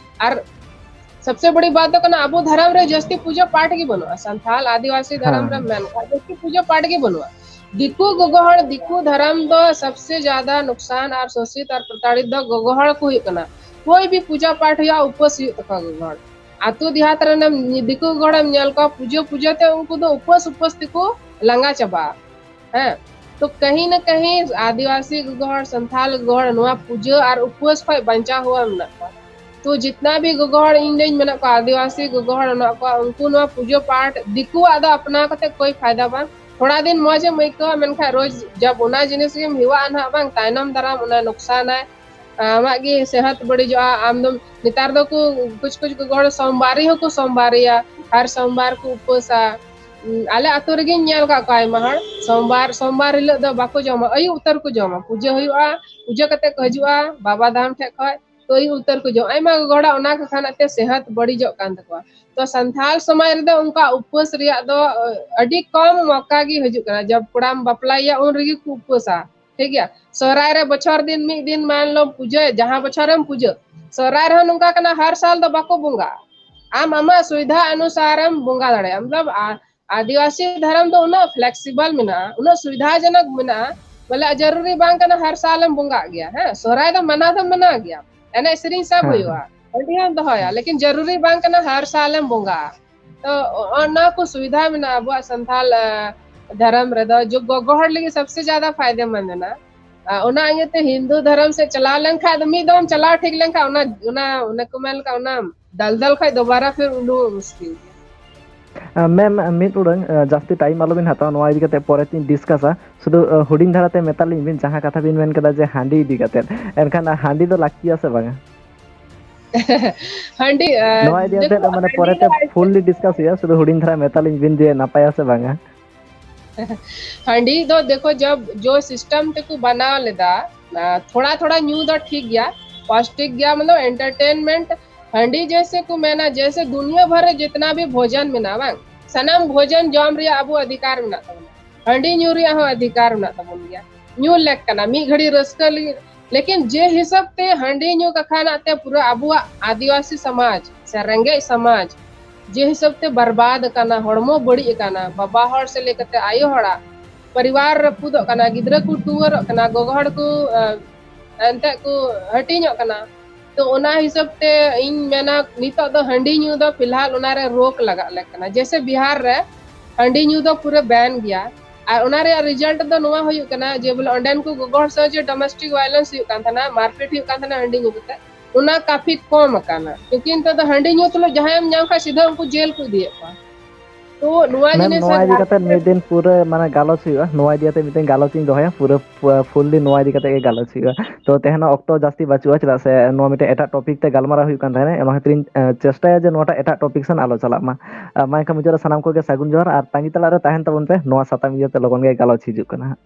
ᱟᱨ ᱥᱚᱵᱥᱮ ᱵᱚᱲᱤ ᱵᱟᱛ ᱫᱚ ᱠᱟᱱᱟ ᱟᱵᱚ ᱫᱷᱚᱨᱚᱢ ᱨᱮ ᱡᱟᱹᱥᱛᱤ ᱯᱩᱡᱟᱹ ᱯᱟᱴ ᱜᱮ ᱵᱟᱹᱱᱩᱜᱼᱟ᱾ ᱥᱟᱱᱛᱟᱞ ᱟᱹᱫᱤᱵᱟᱹᱥᱤ ᱫᱷᱚᱨᱚᱢ ᱨᱮ ᱢᱮᱱ ᱠᱷᱟᱡ ᱡᱟᱹᱥᱛᱤ ᱯᱩᱡᱟᱹ ᱯᱟᱴ ᱜᱮ ᱵᱟᱹᱱᱩᱜᱼᱟ᱾ ᱫᱤᱠᱩ ᱜᱚᱜᱚ ᱦᱚᱲ, ᱫᱤᱠᱩ ᱫᱷᱚᱨᱚᱢ ᱫᱚ ᱥᱚᱵᱥᱮ ᱡᱟᱫᱟ ᱱᱩᱠᱥᱟᱱ ᱟᱨ ᱥᱳᱥᱤᱛ ᱟᱨ ᱯᱨᱚᱛᱟᱲᱤᱛ ᱫᱚ ᱜᱚᱜᱚ ᱦᱚᱲ ᱠᱚ ᱦᱩᱭᱩᱜ ᱠᱟᱱᱟ᱾ ᱠᱳᱭ ᱵᱷᱤ ᱯᱩᱡᱟ ᱯᱟᱴ ᱦᱩᱭᱩᱜᱼᱟ, ᱩᱯᱟᱹᱥ ᱦᱩᱭᱩᱜ ᱛᱟᱠᱚᱣᱟ ᱜᱚᱜᱚ ᱦᱚᱲ᱾ ᱟᱛᱳ ᱫᱮᱦᱟᱛ ᱨᱮᱱ ᱫᱤᱠᱩ ᱜᱚᱜᱚ ᱦᱚᱲᱮᱢ ᱧᱮᱞ ᱠᱚᱣᱟ, ᱯᱩᱡᱟᱹ ᱯᱩᱡᱟᱹ ᱛᱮ ᱩᱱᱠᱩ ᱫᱚ ᱩᱯᱟᱹᱥ ᱩᱯᱟᱹᱥ ᱛᱮᱠᱚ ᱞᱟᱸᱜᱟ ᱪᱟᱵᱟᱜᱼᱟ᱾ ᱦᱮᱸ, ᱛᱚ ᱠᱟᱹᱦᱤ ᱱᱟ ᱠᱟᱹᱦᱤ ᱟᱹᱫᱤᱵᱟᱹᱥᱤ ᱜᱚᱜᱚ ᱦᱚᱲ, ᱥᱟᱱᱛᱟᱞ ᱜᱚᱜᱚ ᱦᱚᱲ ᱱᱚᱣᱟ ᱯᱩᱡᱟᱹ ᱟᱨ ᱩᱯᱟᱹᱥ ᱠᱷᱚᱱ ᱵᱟᱧᱪᱟᱣ ᱦᱩᱭᱩᱜᱼᱟ ᱢᱮᱱᱟᱜ ᱠᱚᱣᱟ᱾ ᱛᱚ ᱡᱤᱛᱱᱟ ᱵᱷᱤ ᱜᱚᱜᱚ ᱦᱚᱲ ᱤᱧ ᱞᱟᱹᱭ ᱢᱮᱱᱟᱜ ᱠᱚᱣᱟ, ᱟᱹᱫᱤᱵᱟᱹᱥᱤ ᱜᱚᱜᱚ ᱦᱚᱲ ᱢᱮᱱᱟᱜ ᱠᱚᱣᱟ, ᱩᱱᱠᱩ ᱱᱚᱣᱟ ᱯᱩᱡᱟᱹ ᱯᱟᱴ ᱫᱤᱠᱩᱣᱟᱜ ᱫᱚ ᱟᱯᱱᱟᱣ ᱠᱟᱛᱮ ᱠᱳᱭ ᱯᱷᱟᱭᱫᱟ ᱵᱟᱝ᱾ ᱛᱷᱚᱲᱟ ᱫᱤᱱ ᱢᱚᱡᱽ ᱮᱢ ᱟᱹᱭᱠᱟᱹᱣᱟ, ᱢᱮᱱᱠᱷᱟᱱ ᱨᱳᱡᱽ ᱡᱟᱵ ᱚᱱᱟ ᱡᱤᱱᱤᱥ ᱜᱮᱢ ᱦᱮᱣᱟᱜᱼᱟ ᱱᱟᱦᱟᱜ ᱵᱟᱝ, ᱛᱟᱭᱱᱚᱢ ᱫᱟᱨᱟᱢ ᱚᱱᱟ ᱱᱩᱠᱥᱟᱱᱟᱭ, ᱟᱢᱟᱜ ᱜᱮ ᱥᱮᱦᱟᱛ ᱵᱟᱹᱲᱤᱡᱚᱜᱼᱟ᱾ ᱟᱢ ᱫᱚᱢ, ᱱᱮᱛᱟᱨ ᱫᱚ ᱠᱩ ᱠᱩᱪ ᱠᱩᱪ ᱜᱚᱜᱚ ᱦᱚᱲ ᱥᱳᱢᱵᱟᱨᱤ ᱦᱚᱸᱠᱚ ᱥᱳᱢᱵᱟᱨᱤᱭᱟ, ᱦᱟᱨ ᱥᱳᱢᱵᱟᱨ ᱠᱚ ᱩᱯᱟᱹᱥᱟ᱾ ᱩᱸ, ᱟᱞᱮ ᱟᱛᱳ ᱨᱮᱜᱮᱧ ᱧᱮᱞ ᱟᱠᱟᱫ ᱠᱚᱣᱟ ᱟᱭᱢᱟ ᱦᱚᱲ, ᱥᱳᱢᱵᱟᱨ, ᱥᱳᱢᱵᱟᱨ ᱦᱤᱞᱳᱜ ᱫᱚ ᱵᱟᱠᱚ ᱡᱚᱢᱟ, ᱟᱹᱭᱩᱵ ᱩᱛᱟᱹᱨ ᱠᱚ ᱡᱚᱢᱟ, ᱯᱩᱡᱟᱹ ᱦᱩᱭᱩᱜᱼᱟ, ᱯᱩᱡᱟᱹ ᱠᱟᱛᱮ ᱠᱚ ᱦᱤᱡᱩᱜᱼᱟ ᱵᱟᱵᱟ ᱫᱷᱟᱢ ᱴᱷᱮᱡ ᱠᱷᱚᱡ, ᱛᱚ ᱟᱹᱭᱩᱵ ᱩᱛᱟᱹᱨ ᱠᱚ ᱡᱚᱢᱟ᱾ ᱟᱭᱢᱟ ᱜᱚᱜᱚ ᱦᱚᱲᱟᱜ ᱚᱱᱟ ᱠᱚ ᱠᱷᱟᱱ ᱛᱮ ᱥᱮᱦᱟᱛ ᱵᱟᱹᱲᱤᱡᱚᱜ ᱠᱟᱱ ᱛᱟᱠᱚᱣᱟ᱾ ᱛᱚ ᱥᱟᱱᱛᱟᱞ ᱥᱚᱢᱟᱡᱽ ᱨᱮᱫᱚ ᱚᱱᱠᱟ ᱩᱯᱟᱹᱥ ᱨᱮᱭᱟᱜ ᱫᱚ, ᱟᱹ, ᱟᱹᱰᱤ ᱠᱚᱢ ᱢᱚᱠᱟ ᱜᱮ ᱦᱤᱡᱩᱜ ᱠᱟᱱᱟ᱾ ᱡᱟᱵ ᱠᱚᱲᱟᱢ ᱵᱟᱯᱞᱟᱭᱮᱭᱟ ᱩᱱ ᱨᱮᱜᱮ ᱠᱚ ᱩᱯᱟᱹᱥᱟ, ᱴᱷᱤᱠ ᱜᱮᱭᱟ᱾ ᱥᱚᱦᱨᱟᱭ ᱨᱮ ᱵᱚᱪᱷᱚᱨ ᱫᱤᱱ ᱢᱤᱫ ᱫᱤᱱ ᱢᱟᱱ ᱞᱚ ᱯᱩᱡᱟᱹ, ᱡᱟᱦᱟᱸ ᱵᱚᱪᱷᱚᱨᱮᱢ ᱯᱩᱡᱟᱹ, ᱥᱚᱦᱨᱟᱭ ᱨᱮᱦᱚᱸ ᱱᱚᱝᱠᱟ ᱠᱟᱱᱟ, ᱦᱟᱨ ᱥᱟᱞ ᱫᱚ ᱵᱟᱠᱚ ᱵᱚᱸᱜᱟᱜᱼᱟ᱾ ᱟᱢ ᱟᱢᱟᱜ ᱥᱩᱵᱤᱫᱷᱟ ᱚᱱᱩᱥᱟᱨᱮᱢ ᱵᱚᱸᱜᱟ ᱫᱟᱲᱮᱭᱟᱜᱼᱟ᱾ ᱢᱚᱛᱞᱚᱵ, ᱟ-, ᱟᱹᱫᱤᱵᱟᱹᱥᱤ ᱫᱷᱚᱨᱚᱢ ᱫᱚ ᱩᱱᱟᱹᱜ flexible ᱢᱮᱱᱟᱜᱼᱟ, ᱩᱱᱟᱹᱜ ᱥᱩᱵᱤᱫᱷᱟᱡᱚᱱᱚᱠ ᱢᱮᱱᱟᱜᱼᱟ, ᱵᱚᱞᱮ ᱡᱟᱹᱨᱩᱨᱤ ᱵᱟᱝ ᱠᱟᱱᱟ ᱦᱟᱨ ᱥᱟᱞᱮᱢ ᱵᱚᱸᱜᱟᱜ ᱜᱮᱭᱟ᱾ ᱦᱮᱸ, ᱥᱚᱦᱨᱟᱭ ᱫᱚ ᱢᱟᱱᱟᱣ ᱫᱚ ᱢᱟᱱᱟᱣ ᱜᱮᱭᱟ, ᱮᱱᱮᱡ ᱥᱮᱨᱮᱧ ᱥᱟᱵ ᱦᱮᱸ, ᱦᱩᱭᱩᱜᱼᱟ, ᱦᱮᱸ᱾ ᱦᱟᱺᱰᱤ ᱦᱚᱸᱢ ᱫᱚᱦᱚᱭᱟ, ᱞᱮᱠᱤᱱ ᱡᱟᱹᱨᱩᱨᱤ ᱵᱟᱝ ᱠᱟᱱᱟ ᱦᱟᱨ ᱥᱟᱞᱮᱢ ᱵᱚᱸᱜᱟᱜᱼᱟ᱾ ᱛᱚ ᱚᱱᱟ ᱠᱚ ᱥᱩᱵᱤᱫᱷᱟ ᱢᱮᱱᱟᱜᱼᱟ ᱟᱵᱚᱣᱟᱜ ᱥᱟᱱᱛᱟᱞ, ᱟ, ᱫᱷᱚᱨᱚᱢ ᱨᱮᱫᱚ, ᱡᱚ ᱜᱚᱜᱚ ᱦᱚᱲ ᱞᱟᱹᱜᱤᱫ ᱥᱚᱵᱥᱮ ᱡᱟᱫᱟ ᱯᱷᱟᱭᱫᱮᱢᱚᱸᱫ ᱢᱮᱱᱟᱜᱼᱟ᱾ ᱟ, ᱚᱱᱟ ᱤᱭᱟᱹᱛᱮ ᱦᱤᱱᱫᱩ ᱫᱷᱚᱨᱚᱢ ᱥᱮᱫ ᱪᱟᱞᱟᱣ ᱞᱮᱱᱠᱷᱟᱡ ᱫᱚ, ᱢᱤᱫ ᱫᱚᱢ ᱪᱟᱞᱟᱣ ᱴᱷᱤᱠ ᱞᱮᱱᱠᱷᱟᱡ ᱚᱱᱟ, ᱚᱱᱟ, ᱚᱱᱮ ᱠᱚ ᱢᱮᱱ ᱞᱮᱠᱟ, ᱚᱱᱟ ᱫᱟᱞᱫᱟᱞ ᱠᱷᱚᱡ ᱫᱚᱵᱟᱨᱟ ᱯᱷᱤᱨ ᱩᱰᱩᱠ ᱢᱩᱥᱠᱤᱞ ᱜᱮᱭᱟ᱾ ᱟ, ᱢᱮᱢ, ᱢᱤᱫ ᱩᱰᱟᱹᱝ, ᱟ, ᱡᱟᱹᱥᱛᱤ time ᱟᱞᱚᱵᱤᱱ ᱦᱟᱛᱟᱣᱟ, ᱱᱚᱣᱟ ᱤᱫᱤ ᱠᱟᱛᱮ ᱯᱚᱨᱮ ᱛᱤᱧ discuss-ᱟ᱾ ᱥᱩᱫᱷᱩ, ᱟ, ᱦᱩᱰᱤᱧ ᱫᱷᱟᱨᱟ ᱛᱮ ᱢᱮᱛᱟ ᱞᱤᱧ ᱵᱤᱱ, ᱡᱟᱦᱟᱸ ᱠᱟᱛᱷᱟ ᱵᱤᱱ ᱢᱮᱱ ᱠᱮᱫᱟ ᱡᱮ ᱦᱟᱺᱰᱤ ᱤᱫᱤ ᱠᱟᱛᱮ, ᱮᱱᱠᱷᱟᱱ ᱦᱟᱺᱰᱤ ᱫᱚ ᱞᱟᱹᱠᱛᱤᱭᱟ ᱥᱮ ᱵᱟᱝᱟ? ᱦᱟᱺᱰᱤ, ᱟ, ᱱᱚᱣᱟ ᱤᱫᱤ ᱠᱟᱛᱮ ᱫᱮᱠᱷᱳ, ᱢᱟᱱᱮ ᱦᱟᱺᱰᱤ ᱯᱚᱨᱮ ᱫᱚ ᱛᱮ fully discuss ᱦᱩᱭᱩᱜᱼᱟ, ᱥᱩᱫᱷᱩ ᱦᱩᱰᱤᱧ ᱫᱷᱟᱨᱟ ᱢᱮᱛᱟ ᱞᱤᱧ ᱵᱤᱱ ᱡᱮ ᱱᱟᱯᱟᱭᱟ ᱥᱮ ᱵᱟᱝᱟ? ᱦᱟᱺᱰᱤ ᱫᱚ ᱫᱮᱠᱷᱳ, ᱡᱚᱵ, ᱡᱚ system ᱛᱮᱠᱚ ᱵᱟᱱᱟᱣ ᱞᱮᱫᱟ, ᱟ, ᱛᱷᱚᱲᱟ ᱛᱷᱚᱲᱟ ᱧᱩ ᱫᱚ ᱴᱷᱤᱠ ᱜᱮᱭᱟ, ᱯᱟᱥᱴᱤᱠ ᱜᱮᱭᱟ, ᱢᱚᱛᱞᱚᱵ entertainment᱾ ᱦᱟᱺᱰᱤ ᱡᱮᱭᱥᱮ ᱠᱚ ᱢᱮᱱᱟ, ᱡᱮᱭᱥᱮ ᱫᱩᱱᱤᱭᱟᱹ ᱵᱷᱚᱨ ᱨᱮ ᱡᱤᱛᱱᱟ ᱵᱷᱤ ᱵᱷᱳᱡᱚᱱ ᱢᱮᱱᱟᱜᱼᱟ, ᱵᱟᱝ, ᱥᱟᱱᱟᱢ ᱵᱷᱳᱡᱚᱱ ᱡᱚᱢ ᱨᱮᱭᱟᱜ ᱟᱵᱚ ᱚᱫᱷᱤᱠᱟᱨ ᱢᱮᱱᱟᱜ ᱛᱟᱵᱚᱱᱟ, ᱦᱟᱺᱰᱤ ᱧᱩ ᱨᱮᱭᱟᱜ ᱦᱚᱸ ᱚᱫᱷᱤᱠᱟᱨ ᱢᱮᱱᱟᱜ ᱛᱟᱵᱚᱱ ᱜᱮᱭᱟ᱾ ᱧᱩ ᱞᱮᱠ ᱠᱟᱱᱟ, ᱢᱤᱫ ᱜᱷᱟᱹᱲᱤ ᱨᱟᱹᱥᱠᱟᱹ ᱞᱟᱹᱜᱤᱫ, ᱞᱮᱠᱤᱱ ᱡᱮ ᱦᱤᱥᱟᱹᱵ ᱛᱮ ᱦᱟᱺᱰᱤ ᱧᱩ ᱠᱟᱠᱷᱟᱱᱟᱜ ᱛᱮ ᱯᱩᱨᱟᱹ ᱟᱵᱚᱣᱟᱜ ᱟᱹᱫᱤᱵᱟᱹᱥᱤ ᱥᱚᱢᱟᱡᱽ ᱥᱮ ᱨᱮᱸᱜᱮᱡ ᱥᱚᱢᱟᱡᱽ ᱡᱮ ᱦᱤᱥᱟᱹᱵ ᱛᱮ ᱵᱟᱨᱵᱟᱫ ᱟᱠᱟᱱᱟ, ᱦᱚᱲᱢᱚ ᱵᱟᱹᱲᱤᱡ ᱟᱠᱟᱱᱟ, ᱵᱟᱵᱟ ᱦᱚᱲ ᱥᱮ ᱞᱟᱹᱭ ᱠᱟᱛᱮ ᱟᱭᱳ ᱦᱚᱲᱟᱜ ᱯᱚᱨᱤᱵᱟᱨ ᱨᱟᱹᱯᱩᱫᱚᱜ ᱠᱟᱱᱟ, ᱜᱤᱫᱽᱨᱟᱹ ᱠᱚ ᱴᱩᱣᱟᱹᱨᱚᱜ ᱠᱟᱱᱟ, ᱜᱚᱜᱚ ᱦᱚᱲ ᱠᱚ, ᱟ, ᱮᱱᱛᱮᱫ ᱠᱚ ᱦᱟᱹᱴᱤᱧᱚᱜ ᱠᱟᱱᱟ᱾ ᱛᱚ ᱚᱱᱟ ᱦᱤᱥᱟᱹᱵ ᱛᱮ ᱤᱧ ᱢᱮᱱᱟ, ᱱᱤᱛᱚᱜ ᱫᱚ ᱦᱟᱺᱰᱤ ᱧᱩ ᱫᱚ ᱯᱷᱤᱞᱦᱟᱞ ᱚᱱᱟᱨᱮ ᱨᱳᱠ ᱞᱟᱜᱟᱜ ᱞᱮᱠ ᱠᱟᱱᱟ᱾ ᱡᱮᱭᱥᱮ ᱵᱤᱦᱟᱨ ᱨᱮ ᱦᱟᱺᱰᱤ ᱧᱩ ᱫᱚ ᱯᱩᱨᱟᱹ ᱵᱮᱱ ᱜᱮᱭᱟ᱾ ᱟᱨ ᱚᱱᱟ ᱨᱮᱭᱟᱜ ᱨᱤᱡᱟᱞᱴ ᱫᱚ ᱱᱚᱣᱟ ᱦᱩᱭᱩᱜ ᱠᱟᱱᱟ ᱡᱮ ᱵᱚᱞᱮ ᱚᱸᱰᱮᱱ ᱠᱚ ᱜᱚᱜᱚ ᱦᱚᱲ ᱥᱟᱶ ᱡᱮ ᱰᱚᱢᱮᱥᱴᱤᱠ ᱵᱷᱟᱭᱞᱮᱱᱥ ᱦᱩᱭᱩᱜ ᱠᱟᱱ ᱛᱟᱦᱮᱱᱟ, ᱢᱟᱨᱯᱤᱴ ᱦᱩᱭᱩᱜ ᱠᱟᱱ ᱛᱟᱦᱮᱱᱟ ᱦᱟᱺᱰᱤ ᱧᱩ ᱠᱟᱛᱮ, ᱚᱱᱟ ᱠᱟᱯᱷᱤ ᱠᱚᱢ ᱟᱠᱟᱱᱟ᱾ ᱠᱤᱭᱩᱠᱤ ᱱᱤᱛᱚᱜ ᱫᱚ ᱦᱟᱺᱰᱤ ᱧᱩ ᱛᱩᱞᱩᱡ ᱡᱟᱦᱟᱸᱭᱮᱢ ᱧᱟᱢ ᱠᱷᱟᱡ ᱥᱤᱫᱷᱟᱹ ᱩᱱᱠᱩ ᱡᱮᱞ ᱠᱚ ᱤᱫᱤᱭᱮᱫ ᱠᱚᱣᱟ᱾ ᱛᱚ ᱱᱚᱣᱟ ᱢᱮᱢ, ᱡᱤᱱᱤᱥ ᱱᱚᱣᱟ ᱤᱫᱤ ᱠᱟᱛᱮ ᱢᱤᱫ ᱫᱤᱱ ᱯᱩᱨᱟᱹ ᱢᱟᱱᱮ ᱜᱟᱞᱚᱪ ᱦᱩᱭᱩᱜᱼᱟ᱾ ᱱᱚᱣᱟ ᱤᱫᱤ ᱠᱟᱛᱮ ᱢᱤᱫᱴᱮᱱ ᱜᱟᱞᱚᱪ ᱤᱧ ᱫᱚᱦᱚᱭᱟ, ᱯᱩᱨᱟᱹ ᱯᱷᱩᱞᱞᱤ ᱱᱚᱣᱟ ᱤᱫᱤ ᱠᱟᱛᱮ ᱜᱮ ᱜᱟᱞᱚᱪ ᱦᱩᱭᱩᱜᱼᱟ᱾ ᱛᱚ ᱛᱮᱦᱮᱧ ᱚᱠᱛᱚ ᱡᱟᱹᱥᱛᱤ ᱵᱟᱹᱪᱩᱜᱼᱟ, ᱪᱮᱫᱟᱜ ᱥᱮ ᱱᱚᱣᱟ ᱢᱤᱫᱴᱮᱱ ᱮᱴᱟᱜ ᱴᱚᱯᱤᱠ ᱛᱮ ᱜᱟᱞᱢᱟᱨᱟᱣ ᱦᱩᱭᱩᱜ ᱠᱟᱱ ᱛᱟᱦᱮᱸᱱᱟ, ᱚᱱᱟ ᱠᱷᱟᱹᱛᱤᱨᱤᱧ ᱮ, ᱪᱮᱥᱴᱟᱭᱟ ᱡᱮ ᱱᱚᱣᱟᱴᱟᱜ ᱮᱴᱟᱜ ᱴᱚᱯᱤᱠ ᱥᱮᱱ ᱟᱞᱚ ᱪᱟᱞᱟᱜ ᱢᱟ᱾ ᱟ, ᱢᱟ ᱮᱱᱠᱷᱟᱱ ᱢᱩᱪᱟᱹᱫ ᱨᱮ ᱥᱟᱱᱟᱢ ᱠᱚᱜᱮ ᱥᱟᱹᱜᱩᱱ ᱡᱚᱦᱟᱨ ᱟᱨ ᱛᱟᱺᱜᱤ ᱛᱟᱲᱟᱜ ᱨᱮ ᱛᱟᱦᱮᱱ ᱛᱟᱵᱚᱱ ᱯᱮ, ᱱᱚᱣᱟ ᱥᱟᱛᱟᱢ ᱤᱫᱤ ᱠᱟᱛᱮ ᱞᱚᱜᱚᱱ ᱜᱮ ᱜᱟᱞᱚᱪ ᱦᱤᱡᱩᱜ ᱠᱟᱱᱟ ᱦᱟᱸᱜ᱾